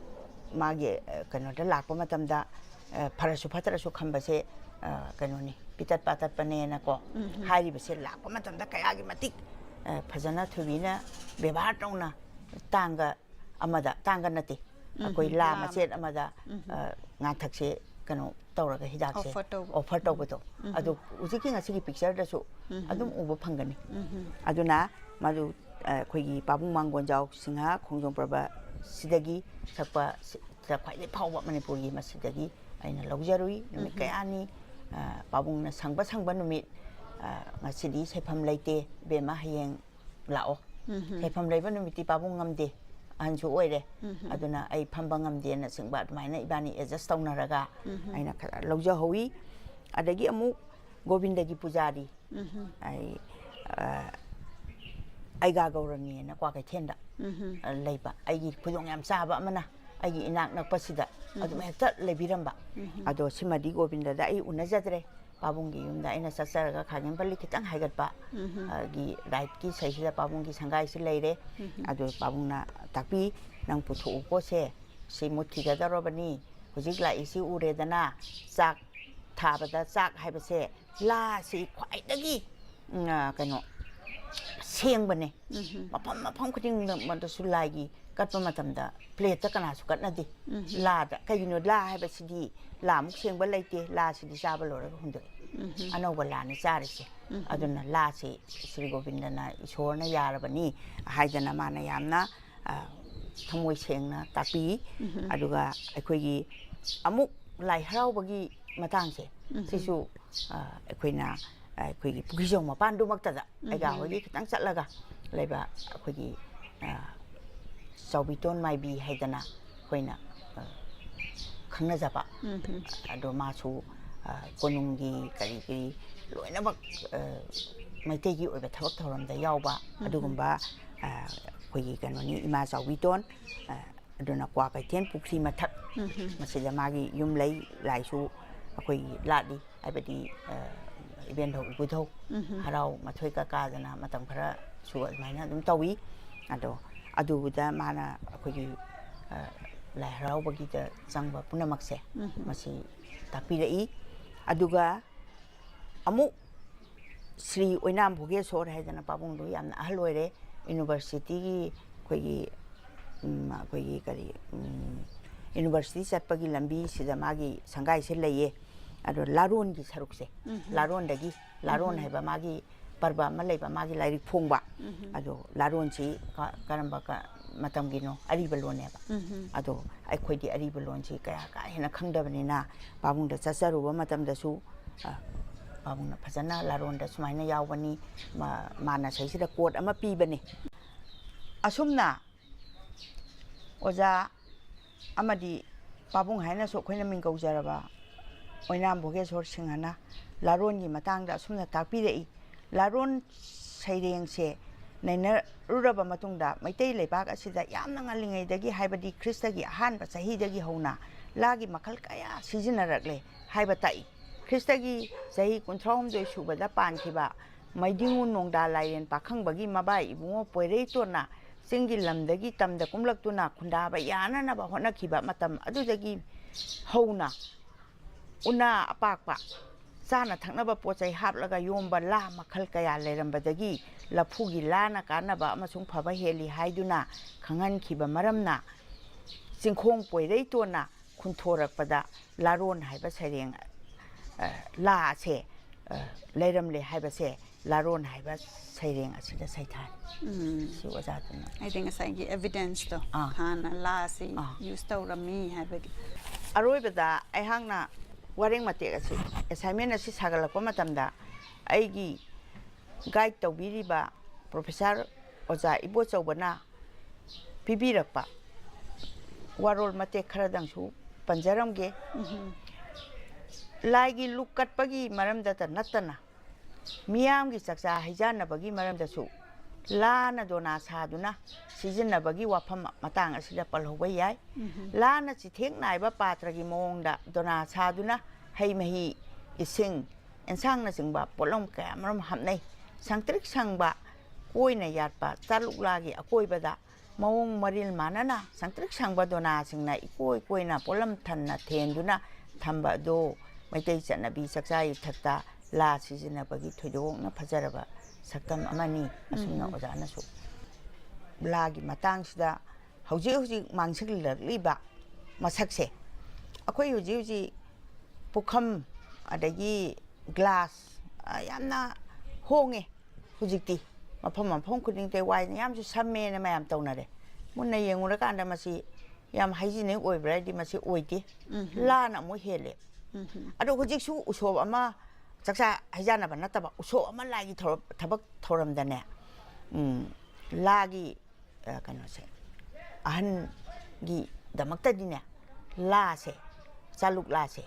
ꯃꯥꯒꯤ, ꯑ, ꯀꯩꯅꯣꯗ ꯂꯥꯛꯄ ꯃꯇꯝꯗ, ꯑ, ꯐꯔꯁꯨ ꯐꯠꯇ꯭ꯔꯁꯨ ꯈꯝꯕꯁꯦ, ꯑ, ꯀꯩꯅꯣꯅꯤ, ꯄꯤꯇꯠ ꯄꯥꯇꯠꯄꯅꯦꯅꯀꯣ, ꯎꯝ꯫ ꯍꯥꯏꯔꯤꯕꯁꯦ ꯂꯥꯛꯄ ꯃꯇꯝꯗ ꯀꯌꯥꯒꯤ ꯃꯇꯤꯛ, ꯑ, ꯐꯖꯅ ꯊꯣꯏꯕꯤꯅ ꯕꯦꯕꯥꯔ ꯇꯧꯅ ꯇꯥꯡꯒ ꯑꯃꯗ, ꯇꯥꯡꯒ ꯅꯠꯇꯦ, ꯎꯝ, ꯑꯩꯈꯣꯏ ꯂꯥ ꯂꯥ ꯃꯆꯦꯠ ꯑꯃꯗ, ꯎꯝ꯫ ꯑ, ꯉꯥꯡꯊꯛꯁꯦ ꯀꯩꯅꯣ ꯇꯧꯔꯒ, ꯍꯤꯗꯥꯛꯁꯦ offer ꯇꯧꯕ꯫ Offer ꯇꯧꯕꯗꯣ, ꯎꯝ꯫ ꯑꯗꯨ ꯍꯧꯖꯤꯛꯀꯤ ꯉꯁꯤꯒꯤ pictureꯗꯁꯨ ꯎꯝ꯫ ꯑꯗꯨꯝ ꯎꯕ ꯐꯪꯒꯅꯤ꯫ ꯎꯝ꯫ ꯑꯗꯨꯅ ꯃꯗꯨ, ꯑ, ꯑꯩꯈꯣꯏꯒꯤ ꯄꯥꯕꯨꯡ ꯃꯥꯡꯒꯣꯟꯖꯥꯎ ꯁꯤꯡꯍ ꯈꯣꯡꯖꯣꯝ ꯄꯔꯕꯁꯤꯗꯒꯤ ꯁꯛꯄ ꯁꯤ-, ꯁꯤꯗ ꯈ꯭ꯋꯥꯏꯗꯒꯤ ꯐꯥꯎꯕ ꯃꯅꯤꯄꯨꯔꯒꯤ, ꯃꯁꯤꯗꯒꯤ ꯑꯩꯅ ꯂꯧꯖꯔꯨꯏ꯫ ꯅꯨꯃꯤꯠ ꯎꯝ꯫ ꯀꯌꯥꯅꯤ, ꯑ, ꯄꯥꯕꯨꯡꯅ ꯁꯪꯕ ꯁꯪꯕ ꯅꯨꯃꯤꯠ, ꯑ, ꯉꯁꯤꯗꯤ ꯁꯩꯐꯝ ꯂꯩꯇꯦ, ꯏꯕꯦꯝꯃ, ꯍꯌꯦꯡ ꯂꯥꯛꯑꯣ꯫ ꯎꯝ꯫ ꯁꯩꯐꯝ ꯂꯩꯕ ꯅꯨꯃꯤꯠꯇꯤ ꯄꯥꯕꯨꯡ ꯉꯝꯗꯦ, ꯑꯍꯟꯁꯨ ꯑꯣꯏꯔꯦ, ꯎꯝ꯫ ꯑꯗꯨꯅ ꯑꯩ ꯐꯝꯕ ꯉꯝꯗꯦꯅꯆꯤꯡꯕ ꯑꯗꯨꯃꯥꯏꯅ ꯏꯕꯥꯅꯤ adjust ꯇꯧꯅꯔꯒ ꯎꯝ꯫ ꯑꯩꯅ ꯈꯔ ꯂꯧꯖꯍꯧꯋꯤ꯫ ꯑꯗꯒꯤ ꯑꯃꯨꯛ ꯒꯣꯕꯤꯟꯗꯒꯤ ꯄꯨꯖꯥꯔꯤ, ꯎꯝ꯫ ꯑꯩ, ꯑ, ꯑꯩꯒꯥ ꯒꯧꯔꯅꯤꯅ ꯀ꯭ꯋꯥꯀꯩꯊꯦꯜꯗ, ꯎꯝ꯫ ꯑ, ꯂꯩꯕ ꯑꯩꯒꯤ ꯈꯨꯗꯣꯡ ꯌꯥꯝ ꯆꯥꯕ ꯑꯃꯅ, ꯑꯩꯒꯤ ꯏꯅꯥꯛ ꯅꯛꯄꯁꯤꯗ ꯑꯗꯨꯝ ꯎꯝ꯫ ꯍꯦꯛꯇ ꯂꯩꯕꯤꯔꯝꯕ꯫ ꯎꯝ꯫ ꯑꯗꯣ ꯁꯤꯃꯗꯤ ꯒꯣꯕꯤꯟꯗꯗ ꯑꯩ ꯎꯅꯖꯗ꯭ꯔꯦ꯫ ꯄꯥꯕꯨꯡꯒꯤ ꯌꯨꯝꯗ ꯑꯩꯅ ꯆꯠꯆꯔꯒ ꯈꯥꯒꯦꯝꯄꯜꯂꯤ ꯈꯤꯇꯪ ꯍꯥꯏꯒꯠꯄ, ꯎꯝ꯫ ꯑ, ꯒꯤ rightꯀꯤ ꯁꯥꯏꯠꯁꯤꯗ ꯄꯥꯕꯨꯡꯒꯤ ꯁꯪꯒꯥꯏꯁꯤ ꯂꯩꯔꯦ꯫ ꯎꯝ꯫ ꯑꯗꯨ ꯄꯥꯕꯨꯡꯅ ꯇꯥꯛꯄꯤ, "ꯅꯪ ꯄꯨꯊꯣꯛꯎꯀꯣ ꯁꯦ, ꯁꯤ ꯃꯨꯠꯈꯤꯒꯗꯧꯔꯕꯅꯤ, ꯍꯧꯖꯤꯛ ꯂꯥꯛꯏꯁꯤ ꯎꯔꯦꯗꯅ, ꯆꯥꯛ ꯊꯥꯕꯗ ꯆꯥꯛ ꯍꯥꯏꯕꯁꯦ ꯂꯥꯁꯤ ꯈ꯭ꯋꯥꯏꯗꯒꯤ, ꯎꯝ, ꯑ, ꯀꯩꯅꯣ, ꯁꯦꯡꯕꯅꯦ꯫ ꯎꯝ꯫ ꯃꯐꯝ, ꯃꯐꯝ ꯈꯨꯗꯤꯡꯃꯛꯇꯁꯨ ꯂꯥꯏꯒꯤ ꯀꯠꯄ ꯃꯇꯝꯗ plateꯇ ꯀꯅꯥꯁꯨ ꯀꯠꯅꯗꯦ꯫ ꯎꯝ꯫ ꯂꯥꯗ꯫ ꯀꯩꯒꯤꯅꯣ? ꯂꯥ ꯍꯥꯏꯕꯁꯤꯗꯤ ꯂꯥꯃꯨꯛ ꯁꯦꯡꯕ ꯂꯩꯇꯦ꯫ ꯂꯥꯁꯤꯗꯤ ꯆꯥꯕ ꯂꯣꯏꯔꯒ ꯍꯨꯟꯗꯣꯛꯑꯦ꯫ ꯎꯝ꯫ ꯑꯅꯧꯕ ꯂꯥꯅꯤ ꯆꯥꯔꯤꯁꯦ꯫ ꯎꯝ꯫ ꯑꯗꯨꯅ ꯂꯥꯁꯤ ꯁ꯭ꯔꯤ ꯒꯣꯕꯤꯟꯗꯅ, ꯏꯁꯣꯔꯅ ꯌꯥꯔꯕꯅꯤ ꯍꯥꯏꯗꯅ ꯃꯥꯅ ꯌꯥꯝꯅ, ꯑ, ꯊꯃꯣꯏ ꯁꯦꯡꯅ ꯇꯥꯛꯄꯤ꯫ ꯎꯝ꯫ ꯑꯗꯨꯒ ꯑꯩꯈꯣꯏꯒꯤ ꯑꯃꯨꯛ ꯂꯥꯏ ꯍꯔꯥꯎꯕꯒꯤ ꯃꯇꯥꯡꯁꯦ, ꯁꯤꯁꯨ ꯑ, ꯑꯩꯈꯣꯏꯅ, ꯑ, ꯑꯩꯈꯣꯏꯒꯤ ꯄꯨꯈ꯭ꯔꯤꯖꯧ ꯃꯄꯥꯟꯗꯨꯃꯛꯇꯗ ꯑꯩꯒ ꯍꯣꯏꯒꯤ ꯈꯤꯇꯪ ꯆꯠꯂꯒ ꯂꯩꯕ ꯑꯩꯈꯣꯏꯒꯤ, ꯑ, ꯆꯥꯎꯕꯤꯇꯣꯟ ꯃꯥꯏꯕꯤ ꯍꯥꯏꯗꯅ ꯑꯩꯈꯣꯏꯅ, ꯑ, ꯈꯪꯅꯖꯕ, ꯑꯗꯣ ꯃꯥꯁꯨ, ꯑ, ꯀꯣꯅꯨꯡꯒꯤ ꯀꯔꯤ ꯀꯔꯤ ꯂꯣꯏꯅꯃꯛ, ꯑ, ꯃꯩꯇꯩꯒꯤ ꯑꯣꯏꯕ ꯊꯕꯛ ꯊꯧꯔꯝꯗ ꯌꯥꯎꯕ ꯑꯗꯨꯒꯨꯝꯕ, ꯑ, ꯑꯩꯈꯣꯏꯒꯤ ꯀꯩꯅꯣꯅꯤ, ꯏꯃꯥ ꯆꯥꯎꯕꯤꯇꯣꯟ꯫ ꯑ, ꯑꯗꯨꯅ ꯀ꯭ꯋꯥꯀꯩꯊꯦꯜ ꯄꯨꯈ꯭ꯔꯤ ꯃꯊꯛ, ꯃꯁꯤꯗ ꯃꯥꯒꯤ ꯌꯨꯝ ꯂꯩ, ꯂꯥꯏꯁꯨ ꯑꯩꯈꯣꯏꯒꯤ ꯂꯥꯠꯂꯤ, ꯍꯥꯏꯕꯗꯤ, ꯑ, ꯏꯕꯦꯟꯙꯧ ꯏꯕꯨꯙꯧ ꯍꯔꯥꯎ ꯃꯊꯣꯏ ꯀꯀꯥꯗꯅ ꯃꯇꯝ ꯈꯔꯁꯨ ꯑꯗꯨꯃꯥꯏꯅ ꯑꯗꯨꯝ ꯇꯧꯏ꯫ ꯑꯗꯣ ꯑꯗꯨꯗ ꯃꯥꯅ ꯑꯩꯈꯣꯏꯒꯤ, ꯑ, ꯂꯥꯏ ꯍꯔꯥꯎꯕꯒꯤꯗ ꯆꯪꯕ ꯄꯨꯝꯅꯃꯛꯁꯦ ꯃꯁꯤ ꯇꯥꯛꯄꯤꯔꯛꯏ꯫ ꯑꯗꯨꯒ ꯑꯃꯨꯛ ꯁ꯭ꯔꯤ ꯑꯣꯏꯅꯥꯝ ꯚꯣꯒꯦꯁꯣꯔ ꯍꯥꯏꯗꯅ ꯄꯥꯕꯨꯡꯗꯨ ꯌꯥꯝꯅ ꯑꯍꯜ ꯑꯣꯏꯔꯦ, ꯌꯨꯅꯤꯚꯔꯁꯤꯇꯤꯒꯤ ꯑꯩꯈꯣꯏꯒꯤ, ꯎꯝ, ꯑꯩꯈꯣꯏꯒꯤ ꯀꯔꯤ, ꯎꯝ, ꯌꯨꯅꯤꯚꯔꯁꯤꯇꯤ ꯆꯠꯄꯒꯤ ꯂꯝꯕꯤꯁꯤꯗ ꯃꯥꯒꯤ ꯁꯪꯒꯥꯏꯁꯦ ꯂꯩꯌꯦ꯫ ꯑꯗꯣ ꯂꯥꯔꯣꯟꯒꯤ ꯁꯔꯨꯛꯁꯦ, ꯂꯥꯔꯣꯟꯗꯒꯤ, ꯂꯥꯔꯣꯟ ꯍꯥꯏꯕ ꯃꯥꯒꯤ ꯄꯔꯕ ꯑꯃ ꯂꯩꯕ, ꯃꯥꯒꯤ ꯂꯥꯏꯔꯤꯛ ꯐꯣꯡꯕ꯫ ꯑꯗꯣ ꯂꯥꯔꯣꯟꯁꯤ ꯀ-, ꯀꯔꯝꯕ ꯀ-, ꯃꯇꯝꯒꯤꯅꯣ? ꯑꯔꯤꯕ ꯂꯣꯟꯅꯦꯕ꯫ ꯑꯗꯣ ꯑꯩꯈꯣꯏꯗꯤ ꯑꯔꯤꯕ ꯂꯣꯟꯁꯤ ꯀꯌꯥ ꯀꯥ ꯍꯦꯟꯅ ꯈꯪꯗꯕꯅꯤꯅ, ꯄꯥꯕꯨꯡꯗ ꯆꯠꯆꯔꯨꯕ ꯃꯇꯝꯗꯁꯨ, ꯑ, ꯄꯥꯕꯨꯡꯅ ꯐꯖꯅ ꯂꯥꯔꯣꯟꯗ ꯁꯨꯃꯥꯏꯅ ꯌꯥꯎꯕꯅꯤ, ꯃꯥ-, ꯃꯥꯅ ꯁꯩꯁꯤꯗ ꯀꯣꯠ ꯑꯃ ꯄꯤꯕꯅꯤ꯫ ꯑꯁꯨꯝꯅ ꯑꯣꯖꯥ ꯑꯃꯗꯤ ꯄꯥꯕꯨꯡ ꯍꯥꯏꯅꯁꯨ ꯑꯩꯈꯣꯏꯅ ꯃꯤꯡ ꯀꯧꯖꯔꯕ ꯑꯣꯏꯅꯥꯝ ꯚꯣꯒꯦꯁꯣꯔ ꯁꯤꯡꯍꯅ ꯂꯥꯔꯣꯟꯒꯤ ꯃꯇꯥꯡꯗ ꯑꯁꯨꯝꯅ ꯇꯥꯛꯄꯤꯔꯛꯏ꯫ ꯂꯥꯔꯣꯟ ꯁꯩꯔꯦꯡꯁꯦ ꯅꯩꯅꯔꯨꯔꯕ ꯃꯇꯨꯡꯗ, ꯃꯩꯇꯩ ꯂꯩꯕꯥꯛ ꯑꯁꯤꯗ ꯌꯥꯝꯅ ꯉꯜꯂꯤꯉꯩꯗꯒꯤ, ꯍꯥꯏꯕꯗꯤ ꯈ꯭ꯔꯤꯁꯇꯒꯤ ꯑꯍꯥꯟꯕ ꯆꯍꯤꯗꯒꯤ ꯍꯧꯅ ꯂꯥꯒꯤ ꯃꯈꯜ ꯀꯌꯥ ꯁꯤꯖꯤꯟꯅꯔꯛꯂꯦ ꯍꯥꯏꯕ ꯇꯥꯛꯏ꯫ ꯈ꯭ꯔꯤꯁꯇꯒꯤ ꯆꯍꯤ ꯀꯨꯟꯊ꯭ꯔꯥꯍꯨꯝꯗꯣꯏ ꯁꯨꯕꯗ ꯄꯥꯟꯈꯤꯕ ꯃꯩꯗꯤꯡꯉꯨ ꯅꯣꯡꯗꯥ ꯂꯥꯏꯔꯦꯟ ꯄꯥꯈꯪꯕꯒꯤ ꯃꯕꯥꯏ ꯏꯕꯨꯡꯉꯣ ꯄꯣꯏꯔꯩꯇꯣꯟꯅ ꯆꯤꯡꯒꯤ ꯂꯝꯗꯒꯤ ꯇꯝꯗ ꯀꯨꯝꯂꯛꯇꯨꯅ ꯈꯨꯟꯗꯥꯕ ꯌꯥꯅꯅꯕ ꯍꯣꯠꯅꯈꯤꯕ ꯃꯇꯝ ꯑꯗꯨꯗꯒꯤ ꯍꯧꯅ ꯎꯅꯥ ꯑꯄꯥꯛꯄ, ꯆꯥꯅ ꯊꯛꯅꯕ ꯄꯣꯠ ꯆꯩ ꯍꯥꯞꯂꯒ ꯌꯣꯝꯕ ꯂꯥ ꯃꯈꯜ ꯀꯌꯥ ꯂꯩꯔꯝꯕꯗꯒꯤ ꯂꯐꯨꯒꯤ ꯂꯥꯅ ꯀꯥꯟꯅꯕ ꯑꯃꯁꯨꯡ ꯐꯕ ꯍꯦꯜꯂꯤ ꯍꯥꯏꯗꯨꯅ ꯈꯪꯍꯟꯈꯤꯕ ꯃꯔꯝꯅ, ꯆꯤꯡꯈꯣꯡ ꯄꯣꯏꯔꯩꯇꯣꯟꯅ ꯈꯨꯟꯊꯣꯔꯛꯄꯗ ꯂꯥꯔꯣꯟ ꯍꯥꯏꯕ ꯁꯩꯔꯦꯡ, ꯑ, ꯂꯥ ꯑꯁꯦ, ꯑ, ꯂꯩꯔꯝꯂꯦ ꯍꯥꯏꯕꯁꯦ ꯂꯥꯔꯣꯟ ꯍꯥꯏꯕ ꯁꯩꯔꯦꯡ ꯑꯁꯤꯗ ꯁꯩꯊꯥꯔꯤ꯫ ꯁꯤ ꯑꯣꯖꯥꯗꯨꯅ꯫ ꯍꯥꯏꯗꯤ ꯉꯁꯥꯏꯒꯤ ꯑꯦꯚꯤꯗꯦꯟꯁꯇꯣ, ꯑꯥ꯫ ꯍꯥꯟꯅ ꯂꯥꯁꯤ ꯑꯥ꯫ ꯌꯨꯁ ꯇꯧꯔꯝꯃꯤ ꯍꯥꯏꯕꯒꯤ꯫ ꯑꯔꯣꯏꯕꯗ ꯑꯩꯍꯥꯛꯅ ꯋꯥꯔꯦꯡ ꯃꯇꯦꯛ ꯑꯁꯤ, ꯑꯦꯁꯥꯏꯟꯃꯦꯟ ꯑꯁꯤ ꯁꯥꯒꯠꯂꯛꯄ ꯃꯇꯝꯗ ꯑꯩꯒꯤ ꯒꯥꯏꯗ ꯇꯧꯕꯤꯔꯤꯕ ꯄ꯭ꯔꯣꯐꯦꯁꯔ ꯑꯣꯖꯥ ꯏꯕꯣꯆꯧꯕꯅ ꯄꯤꯕꯤꯔꯛꯄ ꯋꯥꯔꯣꯜ ꯃꯇꯦꯛ ꯈꯔꯗꯪꯁꯨ ꯄꯟꯖꯔꯝꯒꯦ꯫ ꯂꯥꯏꯒꯤ ꯂꯨꯛ ꯀꯠꯄꯒꯤ ꯃꯔꯝꯗꯇ ꯅꯠꯇꯅ ꯃꯤꯌꯥꯝꯒꯤ ꯆꯥꯛꯆꯥ ꯍꯩꯖꯥꯟꯅꯕꯒꯤ ꯃꯔꯝꯗꯁꯨ ꯂꯥꯅ ꯗꯣꯅꯥ ꯁꯥꯗꯨꯅ ꯁꯤꯖꯤꯟꯅꯕꯒꯤ ꯋꯥꯐꯝ ꯃꯇꯥꯡ ꯑꯁꯤꯗ ꯄꯜꯍꯧꯕ ꯌꯥꯏ꯫ ꯂꯥꯅ ꯆꯤꯊꯦꯛ ꯅꯥꯏꯕ ꯄꯥꯇ꯭ꯔꯒꯤ ꯃꯑꯣꯡꯗ ꯗꯣꯅꯥ ꯁꯥꯗꯨꯅ ꯍꯩ ꯃꯍꯤ, ꯏꯁꯤꯡ, ꯑꯦꯟꯁꯥꯡꯅꯆꯤꯡꯕ ꯄꯣꯠꯂꯝ ꯀꯌꯥꯃꯔꯨꯝ ꯍꯥꯞꯅꯩ꯫ ꯁꯪꯇ꯭ꯔꯤꯛ ꯁꯪꯕ ꯀꯣꯏꯅ ꯌꯥꯠꯄ ꯆꯥꯂꯨꯛꯂꯥꯒꯤ ꯑꯀꯣꯏꯕꯗ ꯃꯑꯣꯡ ꯃꯔꯤꯜ ꯃꯥꯟꯅꯅ ꯁꯪꯇ꯭ꯔꯤꯛ ꯁꯪꯕ ꯗꯣꯅꯥꯁꯤꯡꯅ ꯏꯀꯣꯏ ꯀꯣꯏꯅ ꯄꯣꯠꯂꯝ ꯊꯟꯅ ꯊꯦꯟꯗꯨꯅ ꯊꯝꯕ ꯑꯗꯨ ꯃꯩꯇꯩ ꯆꯠꯅꯕꯤ ꯆꯥꯛꯆꯥ ꯌꯨꯊꯛꯇ ꯂꯥ ꯁꯤꯖꯤꯟꯅꯕꯒꯤ ꯊꯣꯏꯗꯣꯛꯅ ꯐꯖꯔꯕ ꯁꯛꯇꯝ ꯑꯃꯅꯤ꯫ ꯑꯁꯨꯝꯅ ꯎꯝ꯫ ꯑꯣꯖꯥꯅꯁꯨ ꯂꯥꯒꯤ ꯃꯇꯥꯡꯁꯤꯗ ꯍꯧꯖꯤꯛ ꯍꯧꯖꯤꯛ ꯃꯥꯡꯁꯤꯜꯂꯛꯂꯤꯕ ꯃꯁꯛꯁꯦ, ꯑꯩꯈꯣꯏ ꯍꯧꯖꯤꯛ ꯍꯧꯖꯤꯛ ꯄꯨꯈꯝ, ꯑꯗꯒꯤ ꯒ꯭ꯂꯥꯁ, ꯑ, ꯌꯥꯝꯅ ꯍꯣꯡꯉꯦ ꯍꯧꯖꯤꯛꯇꯤ꯫ ꯃꯐꯝ ꯃꯐꯝ ꯈꯨꯗꯤꯡꯗ ꯋꯥꯏꯅ ꯌꯥꯝꯁꯨ ꯁꯝꯃꯦꯅ ꯃꯌꯥꯝ ꯇꯧꯅꯔꯦ꯫ ꯃꯨꯟꯅ ꯌꯦꯡꯉꯨꯔꯀꯥꯟꯗ ꯃꯁꯤ ꯌꯥꯝ ꯍꯥꯏꯖꯤꯅꯤꯛ ꯑꯣꯏꯕ꯭ꯔꯥ ꯍꯥꯏꯗꯤ ꯃꯁꯤ ꯑꯣꯏꯗꯦ꯫ ꯎꯝꯍꯨꯝ꯫ ꯂꯥꯅ ꯑꯃꯨꯛ ꯍꯦꯜꯂꯦ꯫ ꯎꯝꯍꯨꯝ꯫ ꯑꯗꯣ ꯍꯧꯖꯤꯛꯁꯨ ꯎꯁꯣꯞ ꯑꯃ, ꯆꯥꯛꯆꯥ ꯍꯩꯖꯥꯟꯅꯕ ꯅꯠꯇꯕ, ꯎꯁꯣꯞ ꯑꯃ ꯂꯥꯏꯒꯤ ꯊꯧꯔꯝ, ꯊꯕꯛ ꯊꯧꯔꯝꯗꯅꯦ, ꯎꯝ, ꯂꯥꯒꯤ, ꯑ, ꯀꯩꯅꯣꯁꯦ, ꯑꯍꯟꯒꯤꯗꯃꯛꯇꯗꯤꯅꯦ, ꯂꯥꯁꯦ, ꯆꯥꯂꯨꯛ ꯂꯥꯁꯦ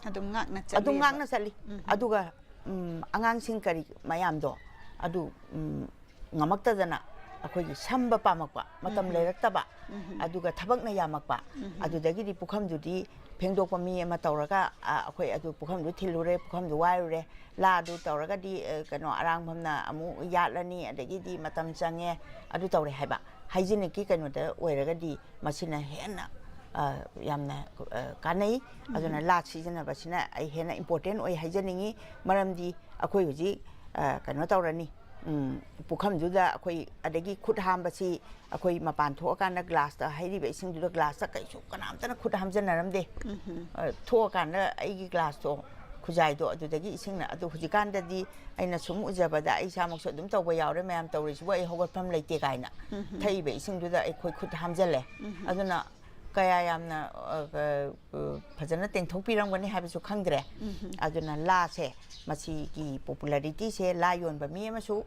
ꯑꯗꯨꯝ ꯉꯥꯛꯅ ꯑꯗꯨꯝ ꯆꯠꯂꯦꯕ꯫ ꯉꯥꯛꯅ ꯆꯠꯂꯤ꯫ ꯎꯝ꯫ ꯑꯗꯨꯒ, ꯎꯝ, ꯑꯉꯥꯡꯁꯤꯡ ꯀꯔꯤ ꯃꯌꯥꯝꯗꯣ ꯑꯗꯨ, ꯎꯝ, ꯉꯝꯃꯛꯇꯗꯅ ꯑꯩꯈꯣꯏꯒꯤ ꯁꯝꯕ ꯄꯥꯝꯃꯛꯄ, ꯃꯇꯝ ꯎꯝ꯫ ꯂꯩꯔꯛꯇꯕ, ꯎꯝ꯫ ꯑꯗꯨꯒ ꯊꯕꯛꯅ ꯌꯥꯝꯃꯛꯄ, ꯎꯝ꯫ ꯑꯗꯨꯗꯒꯤꯗꯤ ꯄꯨꯈꯝꯗꯨꯗꯤ ꯐꯦꯡꯗꯣꯛꯄ ꯃꯤ ꯑꯃ ꯇꯧꯔꯒ, ꯑ, ꯑꯩꯈꯣꯏ ꯑꯗꯨ ꯄꯨꯈꯝꯗꯨ ꯊꯤꯜꯂꯨꯔꯦ, ꯄꯨꯈꯝꯗꯨ ꯋꯥꯏꯔꯨꯔꯦ, ꯂꯥꯗꯨ ꯇꯧꯔꯒꯗꯤ, ꯑ, ꯀꯩꯅꯣ, ꯑꯔꯥꯡꯐꯝꯅ ꯑꯃꯨꯛ ꯌꯥꯠꯂꯅꯤ, ꯑꯗꯒꯤꯗꯤ ꯃꯇꯝ ꯆꯪꯉꯦ, ꯑꯗꯨ ꯇꯧꯔꯦ ꯍꯥꯏꯕ꯫ ꯍꯥꯏꯖꯤꯅꯤꯛꯀꯤ ꯀꯩꯅꯣꯗ ꯑꯣꯏꯔꯒꯗꯤ ꯃꯁꯤꯅ ꯍꯦꯟꯅ, ꯑ, ꯌꯥꯝꯅ, ꯑ, ꯀꯥꯟꯅꯩ꯫ ꯑꯗꯨꯅ ꯎꯝ꯫ ꯂꯥ ꯁꯤꯖꯤꯟꯅꯕꯁꯤꯅ ꯑꯩ ꯍꯦꯟꯅ ꯏꯝꯄꯣꯔꯇꯦꯟ ꯑꯣꯏ ꯍꯥꯏꯖꯅꯤꯡꯉꯤ꯫ ꯃꯔꯝꯗꯤ ꯑꯩꯈꯣꯏ ꯍꯧꯖꯤꯛ, ꯑ, ꯀꯩꯅꯣ ꯇꯧꯔꯅꯤ, ꯎꯝ, ꯄꯨꯈꯝꯗꯨꯗ ꯑꯩꯈꯣꯏ, ꯑꯗꯒꯤ ꯈꯨꯠ ꯍꯥꯝꯕꯁꯤ ꯑꯩꯈꯣꯏ ꯃꯄꯥꯟ ꯊꯣꯛꯑꯀꯥꯟꯗ ꯒ꯭ꯂꯥꯁꯇ ꯍꯩꯔꯤꯕ ꯏꯁꯤꯡꯗꯨꯗ, ꯒ꯭ꯂꯥꯁꯇ ꯀꯩꯁꯨ ꯀꯅꯥꯝꯇꯅ ꯈꯨꯠ ꯍꯥꯝꯖꯟꯅꯔꯝꯗꯦ꯫ ꯎꯝꯍꯨꯝ꯫ ꯑ, ꯊꯣꯛꯑꯀꯥꯟꯗ ꯑꯩꯒꯤ ꯒ꯭ꯂꯥꯁꯇꯣ, ꯈꯨꯖꯥꯏꯗꯣ, ꯑꯗꯨꯗꯒꯤ ꯏꯁꯤꯡꯅ, ꯑꯗꯨ ꯍꯧꯖꯤꯛꯀꯥꯟꯗꯗꯤ ꯑꯩꯅ ꯁꯨꯝ ꯎꯖꯕꯗ ꯑꯩ ꯏꯁꯥꯃꯛꯁꯨ ꯑꯗꯨꯝ ꯇꯧꯕ ꯌꯥꯎꯔꯦ, ꯃꯌꯥꯝ ꯇꯧꯔꯤꯁꯤꯕꯨ ꯑꯩ ꯍꯧꯒꯠꯐꯝ ꯂꯩꯇꯦ ꯀꯥꯏꯅ꯫ ꯎꯝꯍꯨꯝ꯫ ꯊꯛꯏꯕ ꯏꯁꯤꯡꯗꯨꯗ ꯑꯩꯈꯣꯏ ꯈꯨꯠ ꯍꯥꯝꯖꯜꯂꯦ꯫ ꯎꯝꯍꯨꯝ꯫ ꯑꯗꯨꯅ ꯀꯌꯥ ꯌꯥꯝꯅ, ꯑ, ꯀ-, ꯑ, ꯐꯖꯅ ꯇꯦꯡꯊꯣꯛꯄꯤꯔꯝꯒꯅꯤ ꯍꯥꯏꯕꯁꯨ ꯈꯪꯗ꯭ꯔꯦ꯫ ꯎꯝ꯫ ꯑꯗꯨꯅ ꯂꯥꯁꯦ, ꯃꯁꯤꯒꯤ popularity ꯁꯦ ꯂꯥ ꯌꯣꯟꯕ ꯃꯤ ꯑꯃꯁꯨ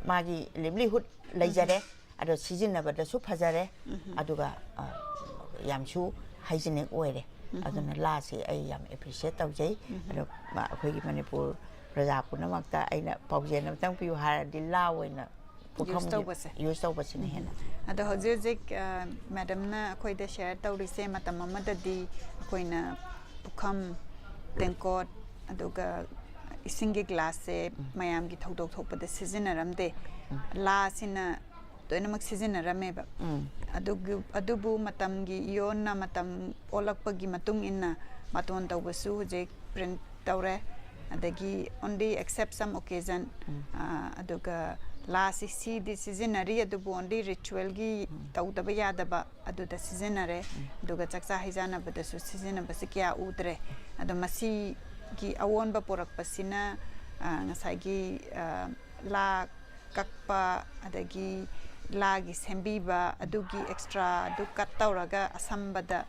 ꯃꯥꯒꯤ livelihood ꯂꯩꯖꯔꯦ, ꯑꯗꯣ ꯁꯤꯖꯤꯟꯅꯕꯗꯁꯨ ꯐꯖꯔꯦ, ꯎꯝ꯫ ꯑꯗꯨꯒ, ꯑ, ꯌꯥꯝꯁꯨ hygienic ꯑꯣꯏꯔꯦ꯫ ꯎꯝ꯫ ꯑꯗꯨꯅ ꯂꯥꯁꯤ ꯑꯩ ꯌꯥꯝ appreciate ꯇꯧꯖꯩ꯫ ꯎꯝ꯫ ꯑꯗꯣ ꯃ-, ꯑꯩꯈꯣꯏꯒꯤ ꯃꯅꯤꯄꯨꯔ ꯄ꯭ꯔꯖꯥ ꯄꯨꯝꯅꯃꯛꯇ ꯑꯩꯅ ꯄꯥꯎꯖꯦꯜ ꯑꯃꯇꯪ ꯄꯤꯌꯨ ꯍꯥꯏꯔꯗꯤ, ꯂꯥ ꯑꯣꯏꯅ ꯄꯨꯈꯝꯒꯤ use ꯇꯧꯕꯁꯦ꯫ Use ꯇꯧꯕꯁꯤꯅ ꯍꯦꯟꯅ꯫ ꯑꯗꯣ ꯍꯧꯖꯤꯛ ꯍꯧꯖꯤꯛ, ꯑ, ꯃꯦꯗꯝꯅ ꯑꯩꯈꯣꯏꯗ share ꯇꯧꯔꯤꯁꯦ, ꯃꯇꯝ ꯑꯃꯗꯗꯤ ꯑꯩꯈꯣꯏꯅ ꯄꯨꯈꯝ, ꯇꯦꯡꯀꯣꯠ, ꯑꯗꯨꯒ ꯏꯁꯤꯡꯒꯤ glass ꯁꯦ ꯎꯝ꯫ ꯃꯌꯥꯝꯒꯤ ꯊꯧꯗꯣꯛ ꯊꯣꯛꯄꯗ ꯁꯤꯖꯤꯟꯅꯔꯝꯗꯦ꯫ ꯎꯝ꯫ ꯂꯥꯁꯤꯅ ꯂꯣꯏꯅꯃꯛ ꯁꯤꯖꯤꯟꯅꯔꯝꯃꯦꯕ꯫ ꯎꯝ꯫ ꯑꯗꯨꯒꯤ, ꯑꯗꯨꯕꯨ ꯃꯇꯝꯒꯤ ꯏꯌꯣꯟꯅ ꯃꯇꯝ ꯑꯣꯜꯂꯛꯄꯒꯤ ꯃꯇꯨꯡ ꯏꯟꯅ ꯕꯥꯇꯣꯟ ꯇꯧꯕꯁꯨ ꯍꯧꯖꯤꯛ print ꯇꯧꯔꯦ꯫ ꯑꯗꯒꯤ only except some occasion, ꯎꯝ꯫ ꯑ, ꯑꯗꯨꯒ ꯂꯥꯁꯤ ꯁꯤꯗꯤ ꯁꯤꯖꯤꯟꯅꯔꯤ, ꯑꯗꯨꯕꯨ only ritual ꯒꯤ ꯎꯝ꯫ ꯇꯧꯗꯕ ꯌꯥꯗꯕ ꯑꯗꯨꯗ ꯁꯤꯖꯤꯟꯅꯔꯦ꯫ ꯎꯝ꯫ ꯑꯗꯨꯒ ꯆꯥꯛꯆꯥ ꯍꯩꯖꯥꯟꯅꯕꯗꯁꯨ ꯁꯤꯖꯤꯟꯅꯕꯁꯤ ꯀꯌꯥ ꯎꯗ꯭ꯔꯦ꯫ ꯑꯗꯣ ꯃꯁꯤꯒꯤ ꯑꯑꯣꯟꯕ ꯄꯨꯔꯛꯄꯁꯤꯅ, ꯑ, ꯉꯁꯥꯏꯒꯤ, ꯑ, ꯂꯥ ꯀꯛꯄ, ꯑꯗꯒꯤ ꯂꯥꯒꯤ ꯁꯦꯝꯕꯤꯕ, ꯑꯗꯨꯒꯤ extra ꯑꯗꯨ cut ꯇꯧꯔꯒ ꯑꯁꯝꯕꯗ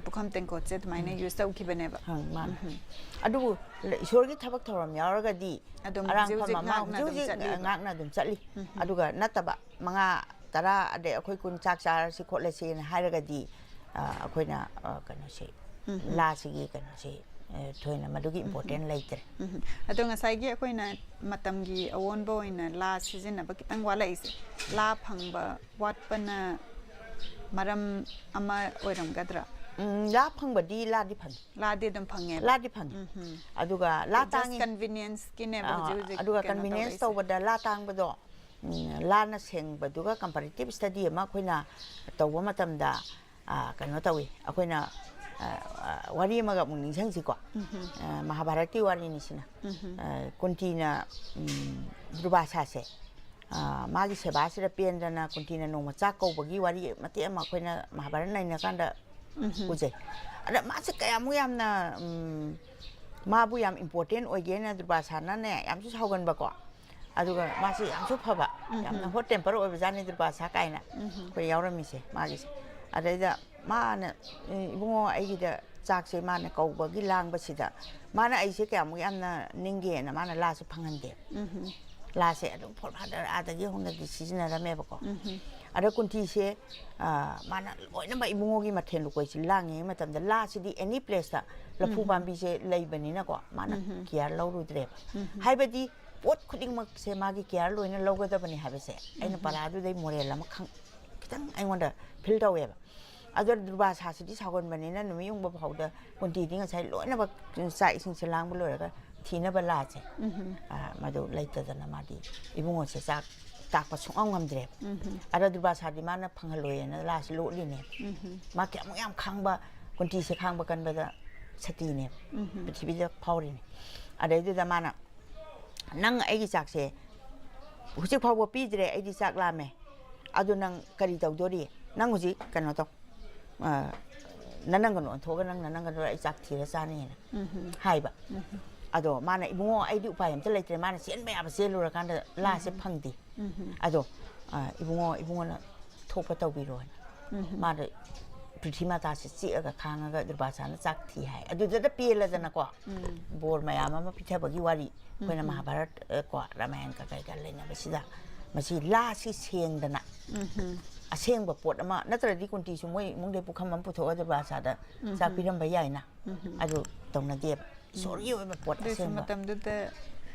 ꯄꯨꯈꯝ ꯇꯦꯡꯀꯣꯠꯁꯦ ꯑꯗꯨꯃꯥꯏꯅ ꯎꯝ꯫ Use ꯇꯧꯈꯤꯕꯅꯦꯕ꯫ ꯑꯪ, ꯃꯥꯅꯦ꯫ ꯎꯝ꯫ ꯑꯗꯨꯕꯨ ꯏꯁꯣꯔꯒꯤ ꯊꯕꯛ ꯊꯧꯔꯝ ꯌꯥꯎꯔꯒꯗꯤ ꯑꯗꯨꯝ ꯍꯧꯖꯤꯛ ꯑꯔꯥꯡꯐꯝ ꯍꯧꯖꯤꯛ ꯑꯃ ꯉꯥꯛꯅ ꯍꯧꯖꯤꯛ ꯑꯗꯨꯝ ꯍꯧꯖꯤꯛ ꯆꯠꯂꯤꯕ꯫ ꯉꯥꯛꯅ ꯑꯗꯨꯝ ꯆꯠꯂꯤ꯫ ꯎꯝ꯫ ꯑꯗꯨꯒ ꯅꯠꯇꯕ ꯃꯉꯥ, ꯇꯔꯥ, ꯑꯗꯩ ꯑꯩꯈꯣꯏ ꯀꯨꯟ ꯆꯥꯛ ꯆꯥꯔꯁꯤ ꯈꯣꯠꯂꯁꯤꯅ ꯍꯥꯏꯔꯒꯗꯤ, ꯑ, ꯑꯩꯈꯣꯏꯅ, ꯑ, ꯀꯩꯅꯣꯁꯤ, ꯎꯝ꯫ ꯂꯥꯁꯤꯒꯤ ꯀꯩꯅꯣꯁꯤ, ꯑ, ꯊꯣꯏꯅ ꯃꯗꯨꯒꯤ ꯎꯝ꯫ Important ꯂꯩꯇ꯭ꯔꯦ꯫ ꯎꯝ꯫ ꯑꯗꯣ ꯉꯁꯥꯏꯒꯤ ꯑꯩꯈꯣꯏꯅ ꯃꯇꯝꯒꯤ ꯑꯑꯣꯟꯕ ꯑꯣꯏꯅ ꯂꯥ ꯁꯤꯖꯤꯟꯅꯕ ꯈꯤꯇꯪ ꯋꯥꯠꯂꯛꯏꯁꯦ, ꯂꯥ ꯐꯪꯕ ꯋꯥꯠꯄꯅ ꯃꯔꯝ ꯑꯃ ꯑꯣꯏꯔꯝꯒꯗ꯭ꯔꯥ? ꯎꯝ, ꯂꯥ ꯐꯪꯕꯗꯤ ꯂꯥꯗꯤ ꯐꯪꯉꯤ꯫ ꯂꯥꯗꯤ ꯑꯗꯨꯝ ꯐꯪꯉꯦꯕ? ꯂꯥꯗꯤ ꯐꯪꯉꯤ꯫ ꯎꯝ꯫ ꯑꯗꯨꯒ ꯂꯥ just ꯇꯥꯡꯉꯤ꯫ Convenience ꯀꯤꯅꯦꯕ ꯑꯥ, ꯍꯧꯖꯤꯛ ꯍꯧꯖꯤꯛ ꯑꯗꯨꯒ ꯀꯩꯅꯣ convenience ꯇꯧꯔꯛꯏꯁꯦ꯫ ꯇꯧꯕꯗ ꯂꯥ ꯇꯥꯡꯕꯗꯣ, ꯎꯝ, ꯂꯥꯟꯅ ꯁꯦꯡꯕꯗꯨꯒ comparative study ꯑꯃ ꯑꯩꯈꯣꯏꯅ ꯇꯧꯕ ꯃꯇꯝꯗ, ꯑ, ꯀꯩꯅꯣ ꯇꯧꯏ, ꯑꯩꯈꯣꯏꯅ, ꯑ, ꯑ, ꯋꯥꯔꯤ ꯑꯃꯒ ꯑꯃꯨꯛ ꯅꯤꯡꯁꯤꯡꯁꯤꯀꯣ꯫ ꯎꯝ꯫ ꯑ, ꯃꯍꯥꯚꯥꯔꯠꯀꯤ ꯋꯥꯔꯤꯅꯤ ꯁꯤꯅ꯫ ꯎꯝ꯫ ꯑ, ꯀꯨꯟꯇꯤꯅ, ꯎꯝ, ꯗꯨꯔꯕꯥꯁꯥꯁꯦ, ꯑ, ꯃꯥꯒꯤ ꯁꯦꯕꯥꯁꯤꯗ ꯄꯦꯟꯗꯅ ꯀꯨꯟꯇꯤꯅ ꯅꯣꯡꯃ ꯆꯥꯛ ꯀꯧꯕꯒꯤ ꯋꯥꯔꯤ ꯃꯇꯦꯛ ꯑꯃ ꯑꯩꯈꯣꯏꯅ ꯃꯍꯥꯚꯥꯔꯠ ꯅꯩꯅꯀꯥꯟꯗ ꯎꯝ꯫ ꯎꯖꯩ꯫ ꯑꯗ ꯃꯥꯁꯦ ꯀꯌꯥꯃꯨꯛ ꯌꯥꯝꯅ, ꯎꯝ, ꯃꯥꯕꯨ ꯌꯥꯝ important ꯑꯣꯏꯒꯦꯅ ꯗꯨꯔꯕꯥꯁꯥꯅꯅꯦ ꯌꯥꯝꯁꯨ ꯁꯥꯎꯒꯟꯕꯀꯣ꯫ ꯑꯗꯨꯒ ꯃꯥꯁꯤ ꯌꯥꯝꯁꯨ ꯐꯕ, ꯎꯝ꯫ ꯌꯥꯝꯅ hot temper ꯑꯣꯏꯕꯖꯥꯠꯅꯤ ꯗꯨꯔꯕꯥꯁꯥ ꯀꯥꯏꯅ ꯎꯝ꯫ ꯑꯩꯈꯣꯏ ꯌꯥꯎꯔꯝꯃꯤꯁꯦ ꯃꯥꯒꯤꯁꯦ꯫ ꯑꯗꯩꯗ ꯃꯥꯅ, "ꯏꯕꯨꯡꯉꯣ, ꯑꯩꯒꯤꯗ ꯆꯥꯛꯁꯦ ꯃꯥꯅ ꯀꯧꯕꯒꯤ ꯂꯥꯡꯕꯁꯤꯗ ꯃꯥꯅ ꯑꯩꯁꯦ ꯀꯌꯥꯃꯨꯛ ꯌꯥꯝꯅ ꯅꯤꯡꯒꯦꯅ ꯃꯥꯅ ꯂꯥꯁꯦ ꯐꯪꯍꯟꯗꯦ꯫ ꯂꯥꯁꯦ ꯑꯗꯨꯝ ꯐꯣꯔ ꯐꯥꯗꯔ ꯑꯥꯗꯒꯤ ꯍꯧꯅꯗꯤ ꯁꯤꯖꯤꯟꯅꯔꯝꯃꯦꯕꯀꯣ꯫ ꯑꯗ ꯀꯨꯟꯇꯤꯁꯦ, ꯑ, ꯃꯥꯅ ꯂꯣꯏꯅꯃꯛ ꯏꯕꯨꯡꯉꯣꯒꯤ ꯃꯊꯦꯜ ꯂꯨꯀꯣꯏꯁꯤ ꯂꯥꯡꯉꯤꯉꯩ ꯃꯇꯝꯗ ꯂꯥꯁꯤꯗꯤ ꯑꯦꯅꯤ ꯄ꯭ꯂꯦꯁꯇ ꯂꯐꯨ ꯄꯥꯝꯕꯤꯁꯦ ꯂꯩꯕꯅꯤꯅꯀꯣ, ꯃꯥꯅ ꯀꯤꯌꯥꯔ ꯂꯧꯔꯨꯗ꯭ꯔꯦꯕ꯫ ꯍꯥꯏꯕꯗꯤ ꯄꯣꯠ ꯈꯨꯗꯤꯡꯃꯛꯁꯦ ꯃꯥꯒꯤ ꯀꯤꯌꯥꯔ ꯂꯣꯏꯅ ꯂꯧꯒꯗꯕꯅꯤ ꯍꯥꯏꯕꯁꯦ ꯑꯩꯅ ꯄꯔꯥꯗꯨꯗꯩ ꯃꯣꯔꯦꯜ ꯑꯃ ꯈꯪ-, ꯈꯤꯇꯪ ꯑꯩꯉꯣꯟꯗ ꯐꯤꯜ ꯇꯧꯋꯦꯕ꯫ ꯑꯗꯣ ꯗꯨꯔꯕꯥꯁꯥꯁꯤꯗꯤ ꯁꯥꯎꯒꯟꯕꯅꯤꯅ ꯅꯨꯃꯤꯠ ꯌꯨꯡꯕ ꯐꯥꯎꯗ ꯀꯨꯟꯇꯤꯗꯤ ꯉꯁꯥꯏ ꯂꯣꯏꯅꯃꯛ ꯆꯥꯛ ꯏꯁꯤꯡꯁꯦ ꯂꯥꯡꯕ ꯂꯣꯏꯔꯒ ꯊꯤꯅꯕ ꯂꯥꯁꯦ, ꯑ, ꯃꯗꯨ ꯂꯩꯇꯗꯅ ꯃꯥꯗꯤ ꯏꯕꯨꯡꯉꯣꯁꯦ ꯆꯥꯛ ꯇꯥꯛꯄ ꯁꯨꯡꯉꯝ ꯉꯝꯗ꯭ꯔꯦꯕ꯫ ꯑꯗ ꯗꯨꯔꯕꯥꯁꯥꯗꯤ ꯃꯥꯅ ꯐꯪꯍꯜꯂꯣꯏꯅ ꯂꯥꯁꯦ ꯂꯣꯠꯂꯤꯅꯦꯕ꯫ ꯃꯥ ꯀꯌꯥꯃꯨꯛ ꯌꯥꯝ ꯈꯥꯡꯕ, ꯀꯨꯟꯇꯤꯁꯦ ꯈꯥꯡꯕ ꯀꯟꯕꯗ ꯁꯇꯤꯅꯦꯕ꯫ ꯄ꯭ꯔꯤꯊꯤꯕꯤꯗ ꯐꯥꯎꯔꯤꯅꯦ꯫ ꯑꯗꯩꯗꯨꯗ ꯃꯥꯅ, "ꯅꯪ ꯑꯩꯒꯤ ꯆꯥꯛꯁꯦ ꯍꯧꯖꯤꯛ ꯐꯥꯎꯕ ꯄꯤꯗ꯭ꯔꯦ, ꯑꯩꯗꯤ ꯆꯥꯛ ꯂꯥꯝꯃꯦ꯫ ꯑꯗꯨ ꯅꯪ ꯀꯔꯤ ꯇꯧꯗꯣꯔꯤ? ꯅꯪ ꯍꯧꯖꯤꯛ ꯀꯩꯅꯣ ꯇꯧ, ꯑ, ꯅꯅꯪꯒꯅꯨ ꯑꯣꯟꯊꯣꯛꯑꯒ ꯅꯪ ꯅꯅꯪꯒꯅꯨ, ꯑꯩ ꯆꯥꯛ ꯊꯤꯔ ꯆꯥꯅꯤꯅ" ꯍꯥꯏꯕ꯫ ꯑꯗꯣ ꯃꯥꯅ, "ꯏꯕꯨꯡꯉꯣ, ꯑꯩꯗꯤ ꯎꯄꯥꯏ ꯑꯝꯇ ꯂꯩꯇ꯭ꯔꯦ", ꯃꯥꯅ ꯆꯦꯟꯕ ꯌꯥꯕ ꯆꯦꯜꯂꯨꯔꯀꯥꯟꯗ ꯂꯥꯁꯦ ꯐꯪꯗꯦ꯫ ꯑꯗꯣ, ꯑ, "ꯏꯕꯨꯡꯉꯣ, ꯏꯕꯨꯡꯉꯣꯅ ꯊꯣꯛꯄ ꯇꯧꯕꯤꯔꯣꯅ"꯫ ꯃꯥꯗ ꯄ꯭ꯔꯤꯊꯤ ꯃꯇꯥꯁꯦ ꯆꯤꯛꯑꯒ ꯈꯥꯡꯉꯒ ꯗꯨꯔꯕꯥꯁꯥꯅ ꯆꯥꯛ ꯊꯤ ꯍꯥꯏ꯫ ꯑꯗꯨꯗꯗ ꯄꯦꯜꯂꯗꯅꯀꯣ, ꯕꯣꯔ ꯃꯌꯥꯝ ꯑꯃ ꯄꯤꯊꯕꯒꯤ ꯋꯥꯔꯤ ꯑꯩꯈꯣꯏꯅ ꯃꯍꯥꯚꯥꯔꯠ, ꯑ, ꯀꯣ, ꯔꯥꯃꯥꯌꯟ ꯀꯀꯩꯒ ꯂꯩꯅꯕꯁꯤꯗ, ꯃꯁꯤ ꯂꯥꯁꯤ ꯁꯦꯡꯗꯅ ꯑꯁꯦꯡꯕ ꯄꯣꯠ ꯑꯃ ꯅꯠꯇ꯭ꯔꯗꯤ ꯀꯨꯟꯇꯤꯁꯨ ꯃꯣꯏ ꯏꯃꯨꯡꯗꯩ ꯄꯨꯈꯝ ꯑꯃ ꯄꯨꯊꯣꯛꯑ ꯗꯨꯔꯕꯥꯁꯥꯗ ꯆꯥꯛ ꯄꯤꯔꯝꯕ ꯌꯥꯏꯅ꯫ ꯑꯗꯨ ꯇꯧꯅꯗꯦꯕ꯫ ꯏꯁꯣꯔꯒꯤ ꯑꯣꯏꯕ ꯄꯣꯠ ꯑꯗꯨꯏꯁꯨ ꯑꯁꯦꯡꯕ꯫ ꯃꯇꯝꯗꯨꯗ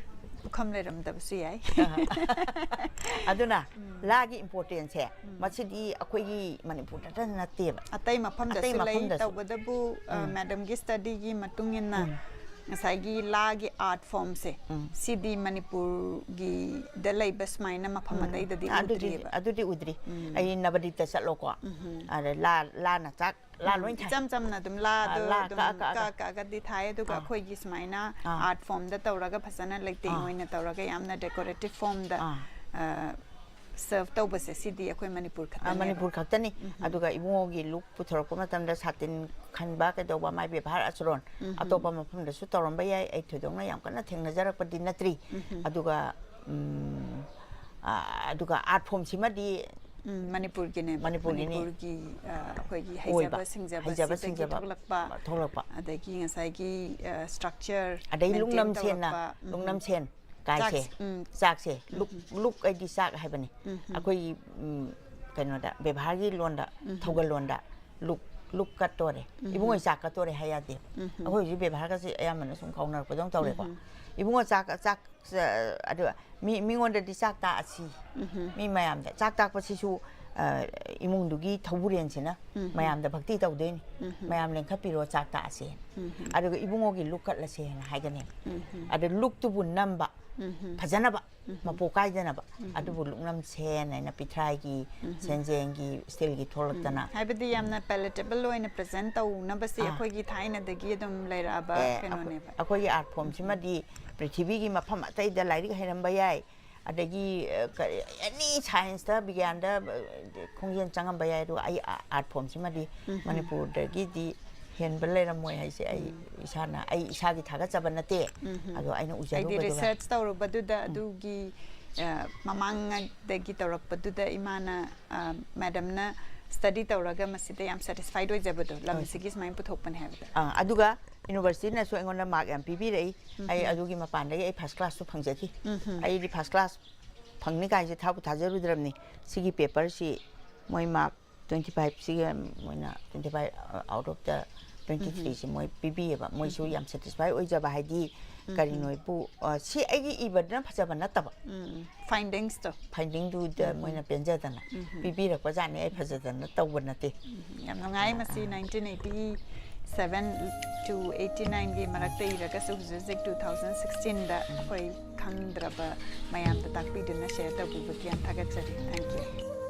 ꯄꯨꯈꯝ ꯂꯩꯔꯝꯗꯕꯁꯨ ꯌꯥꯏ꯫ ꯑꯗꯨꯅ ꯂꯥꯒꯤ ꯏꯝꯄꯣꯔꯇꯦꯟꯁꯁꯦ ꯃꯁꯤꯗꯤ ꯑꯩꯈꯣꯏꯒꯤ ꯃꯅꯤꯄꯨꯔꯗꯇ ꯅꯠꯇꯦꯕ꯫ ꯑꯇꯩ ꯃꯐꯝꯗꯁꯨ ꯑꯇꯩ ꯂꯩ꯫ ꯃꯐꯝꯗꯁꯨ꯫ ꯇꯧꯕꯇꯕꯨ, ꯑ, ꯃꯦꯗꯝꯒꯤ ꯁ꯭ꯇꯗꯤꯒꯤ ꯃꯇꯨꯡ ꯏꯟꯅ ꯉꯁꯥꯏꯒꯤ ꯂꯥꯒꯤ ꯑꯥꯔꯠ ꯐꯣꯔꯝꯁꯦ, ꯁꯤꯗꯤ ꯃꯅꯤꯄꯨꯔꯒꯤꯗ ꯂꯩꯕ ꯁꯨꯃꯥꯏꯅ ꯃꯐꯝ ꯑꯇꯩꯗꯗꯤ ꯑꯗꯨꯗꯤ, ꯎꯗ꯭ꯔꯤꯕ꯫ ꯑꯗꯨꯗꯤ ꯎꯗ꯭ꯔꯤ꯫ ꯑꯩ ꯅꯕꯗꯤꯞꯇ ꯆꯠꯂꯣꯀꯣ꯫ ꯑꯗ ꯂꯥ, ꯂꯥꯅ ꯆꯥꯛ ꯂꯥ ꯂꯣꯏ ꯊꯥꯏ꯫ ꯏꯆꯝ ꯆꯝꯅ ꯑꯗꯨꯝ ꯂꯥꯗꯣ ꯑꯥ, ꯂꯥ ꯑꯗꯨꯝ ꯀꯛꯑ ꯀꯛꯑꯒ꯫ ꯀꯛꯑ ꯀꯛꯑꯒꯗꯤ ꯊꯥꯏ, ꯑꯗꯨꯒ ꯑꯥ꯫ ꯑꯩꯈꯣꯏꯒꯤ ꯁꯨꯃꯥꯏꯅ ꯑꯥ꯫ ꯑꯥꯔꯠ ꯐꯣꯝꯗ ꯇꯧꯔꯒ, ꯐꯖꯅ ꯂꯩꯇꯦꯡ ꯑꯥ꯫ ꯑꯣꯏꯅ ꯇꯧꯔꯒ, ꯌꯥꯝꯅ ꯗꯦꯀꯣꯔꯦꯇꯤꯞ ꯐꯣꯝꯗ, ꯑꯥ꯫ ꯑ, ꯁꯔꯚ ꯇꯧꯕꯁꯦ, ꯁꯤꯗꯤ ꯑꯩꯈꯣꯏ ꯃꯅꯤꯄꯨꯔ ꯑꯥ, ꯈꯛꯇꯅꯦꯕ꯫ ꯃꯅꯤꯄꯨꯔ ꯈꯛꯇꯅꯤ꯫ ꯎꯝ꯫ ꯑꯗꯨꯒ ꯏꯕꯨꯡꯉꯣꯒꯤ ꯂꯨꯛ ꯄꯨꯊꯣꯔꯛꯄ ꯃꯇꯝꯗ ꯁꯥꯇꯤꯟ ꯈꯟꯕ ꯀꯩꯗꯧꯕ, ꯃꯥꯏ ꯕꯦꯕꯥꯔ ꯑꯆꯨꯔꯣꯟ ꯎꯝ꯫ ꯑꯇꯣꯞꯄ ꯃꯐꯝꯗꯁꯨ ꯇꯧꯔꯝꯕ ꯌꯥꯏ, ꯑꯩ ꯊꯣꯏꯗꯣꯛꯅ ꯌꯥꯝ ꯀꯟꯅ ꯊꯦꯡꯅꯖꯔꯛꯄꯗꯤ ꯅꯠꯇ꯭ꯔꯤ꯫ ꯎꯝ꯫ ꯑꯗꯨꯒ, ꯎꯝ, ꯑ, ꯑꯗꯨꯒ ꯑꯥꯔꯠ ꯐꯣꯝꯁꯤꯃꯗꯤ ꯎꯝ, ꯃꯅꯤꯄꯨꯔꯒꯤꯅꯦꯕ꯫ ꯃꯅꯤꯄꯨꯔꯒꯤꯅꯦ꯫ ꯃꯅꯤꯄꯨꯔꯒꯤ, ꯑ, ꯑꯩꯈꯣꯏꯒꯤ ꯑꯣꯏꯕ, ꯍꯩꯖꯕ ꯁꯤꯡꯖꯕ ꯍꯩꯖꯕ ꯁꯤꯗꯒꯤ ꯁꯤꯡꯖꯕ ꯊꯣꯛꯂꯛꯄ, ꯊꯣꯛꯂꯛꯄ꯫ ꯑꯗꯒꯤ ꯉꯁꯥꯏꯒꯤ, ꯑ, structure ꯑꯗꯩ maintain ꯂꯨꯡꯅꯝ ꯁꯦꯟꯅ, ꯇꯧꯔꯛꯄ, ꯎꯝ, ꯂꯨꯡꯅꯝ ꯁꯦꯟ ꯀꯥꯏꯁꯦ, ꯆꯥꯛ, ꯎꯝ꯫ ꯆꯥꯛꯁꯦ, ꯂꯨꯛ, ꯂꯨꯛ ꯍꯥꯏꯗꯤ ꯆꯥꯛ ꯍꯥꯏꯕꯅꯤ꯫ ꯑꯩꯈꯣꯏꯒꯤ, ꯎꯝ, ꯀꯩꯅꯣꯗ, ꯕꯦꯕꯥꯔꯒꯤ ꯂꯣꯟꯗ, ꯊꯧꯒꯜ ꯂꯣꯟꯗ ꯂꯨꯛ, ꯂꯨꯛ ꯀꯠꯇꯣꯔꯦ꯫ ꯏꯕꯨꯡꯉꯣ ꯆꯥꯛ ꯀꯠꯇꯣꯔꯦ ꯍꯥꯏ ꯌꯥꯗꯦ꯫ ꯑꯩꯈꯣꯏ ꯍꯧꯖꯤꯛ ꯕꯦꯕꯥꯔꯒꯁꯦ ꯑꯌꯥꯝꯕꯅ ꯁꯨꯝ ꯀꯥꯎꯅꯔꯛꯄꯗꯧꯅ ꯇꯧꯔꯦꯀꯣ꯫ ꯏꯕꯨꯡꯉꯣ ꯆꯥꯛ, ꯆꯥꯛ, ꯑꯗꯨꯒ ꯃꯤ, ꯃꯤꯉꯣꯟꯗꯗꯤ ꯆꯥꯛ ꯇꯥꯛꯑꯁꯤ꯫ ꯃꯤ ꯃꯌꯥꯝꯗ ꯆꯥꯛ ꯇꯥꯛꯄꯁꯤꯁꯨ, ꯑ, ꯏꯃꯨꯡꯗꯨꯒꯤ ꯊꯧꯕꯨꯔꯦꯟꯁꯤꯅ ꯃꯌꯥꯝꯗ ꯚꯛꯇꯤ ꯇꯧꯗꯣꯏꯅꯤ꯫ ꯃꯌꯥꯝ ꯂꯦꯡꯈꯠꯄꯤꯔꯣ, ꯆꯥꯛ ꯇꯥꯛꯑꯁꯦ꯫ ꯑꯗꯨꯒ ꯏꯕꯨꯡꯉꯣꯒꯤ ꯂꯨꯛ ꯀꯠꯂꯁꯦꯅ ꯍꯥꯏꯒꯅꯤ꯫ ꯑꯗ ꯂꯨꯛꯇꯨꯕꯨ ꯅꯝꯕ, ꯐꯖꯅꯕ, ꯃꯄꯣꯛ ꯀꯥꯏꯗꯅꯕ꯫ ꯑꯗꯨꯕꯨ ꯂꯨꯛꯅꯝ ꯁꯦꯟ ꯍꯥꯏꯅ ꯄꯤꯊ꯭ꯔꯥꯏꯒꯤ, ꯁꯦꯟꯖꯦꯡꯒꯤ, ꯁ꯭ꯇꯤꯜꯒꯤ ꯊꯣꯛꯂꯛꯇꯅ꯫ ꯍꯥꯏꯕꯗꯤ ꯌꯥꯝꯅ palatable ꯑꯣꯏꯅ present ꯇꯧꯅꯕꯁꯦ ꯑꯥ꯫ ꯑꯩꯈꯣꯏꯒꯤ ꯊꯥꯏꯅꯗꯒꯤ ꯑꯗꯨꯝ ꯂꯩꯔꯛꯑꯕ ꯑꯦ, ꯀꯩꯅꯣꯅꯦꯕ꯫ ꯑꯩꯈꯣꯏꯒꯤ art formꯁꯤꯃꯗꯤ ꯄ꯭ꯔꯤꯊꯤꯕꯤꯒꯤ ꯃꯐꯝ ꯑꯇꯩꯗ ꯂꯥꯏꯔꯤꯛ ꯍꯩꯔꯝꯕ ꯌꯥꯏ, ꯑꯗꯒꯤ, ꯑ, ꯀꯔꯤ, any scienceꯇ, ꯕꯤꯒ꯭ꯌꯥꯟꯗ, ꯑ, ꯈꯣꯡꯖꯦꯜ ꯆꯪꯉꯝꯕ ꯌꯥꯏ, ꯑꯗꯨꯒ ꯑꯩ ꯑ-, art formꯁꯤꯃꯗꯤ ꯃꯅꯤꯄꯨꯔꯗꯒꯤꯗꯤ ꯍꯦꯟꯕ ꯂꯩꯔꯝꯃꯣꯏ ꯍꯥꯏꯁꯦ ꯑꯩ ꯏꯁꯥꯅ, ꯑꯩ ꯏꯁꯥꯒꯤ ꯊꯥꯒꯠꯆꯕ ꯅꯠꯇꯦ꯫ ꯑꯗꯣ ꯑꯩꯅ ꯍꯥꯏꯗꯤ ꯎꯖꯔꯨꯕꯗꯨꯒ꯫ Research ꯇꯧꯔꯨꯕꯗꯨꯗ ꯑꯗꯨꯒꯤ, ꯑ, ꯃꯃꯥꯡꯗꯒꯤ ꯇꯧꯔꯛꯄꯗꯨꯗ ꯏꯃꯥꯅ, ꯑ, madamꯅ study ꯇꯧꯔꯒ ꯃꯁꯤꯗ ꯌꯥꯝ satisfied ꯑꯣꯏꯖꯕꯗꯣ, ꯂꯝ ꯑꯁꯤꯒꯤ ꯁꯨꯃꯥꯏꯅ ꯄꯨꯊꯣꯛꯄꯅꯦ ꯍꯥꯏꯕꯗ꯫ ꯑꯥ, ꯑꯗꯨꯒ universityꯅꯁꯨ ꯑꯩꯉꯣꯟꯗ mark ꯌꯥꯝ ꯄꯤꯕꯤꯔꯛꯏ꯫ ꯑꯩ ꯑꯗꯨꯒꯤ ꯃꯄꯥꯟꯗꯒꯤ ꯑꯩ first classꯁꯨ ꯐꯪꯖꯈꯤ꯫ ꯑꯩꯗꯤ first class ꯐꯪꯅꯤ ꯀꯥꯏꯁꯦ ꯊꯥꯕꯨ ꯊꯥꯖꯔꯨꯗ꯭ꯔꯕꯅꯤ꯫ ꯁꯤꯒꯤ paperꯁꯤ ꯃꯣꯏ mark twenty five ꯁꯤꯒ ꯃꯣꯏꯅ twenty five out of the twenty threeꯁꯤ ꯃꯣꯏ ꯄꯤꯕꯤꯌꯦꯕ꯫ ꯃꯣꯏꯁꯨ ꯌꯥꯝ satisfy ꯑꯣꯏꯖꯕ, ꯍꯥꯏꯗꯤ ꯀꯔꯤꯅꯣ ꯏꯄꯨ, ꯑ, ꯁꯤ ꯑꯩꯒꯤ ꯏꯕꯗꯨꯅ ꯐꯖꯕ ꯅꯠꯇꯕ꯫ Findingsꯇꯣ꯫ Findingꯗꯨꯗ ꯃꯣꯏꯅ ꯄꯦꯟꯖꯗꯅ ꯄꯤꯕꯤꯔꯛꯄꯖꯥꯠꯅꯤ, ꯑꯩ ꯐꯖꯗꯅ ꯇꯧꯕ ꯅꯠꯇꯦ꯫ ꯌꯥꯝ ꯅꯨꯡꯉꯥꯏ꯫ ꯃꯁꯤ nineteen eighty seven to eighty nineꯒꯤ ꯃꯔꯛꯇ ꯏꯔꯒꯁꯨ ꯍꯧꯖꯤꯛ ꯍꯧꯖꯤꯛ two thousand sixteenꯗ ꯑꯩꯈꯣꯏ ꯈꯪꯗ꯭ꯔꯕ ꯃꯌꯥꯝꯗ ꯇꯥꯛꯄꯤꯗꯨꯅ share ꯇꯧꯕꯤꯕꯒꯤ ꯌꯥꯝ ꯊꯥꯒꯠꯆꯔꯤ꯫ Thank you꯫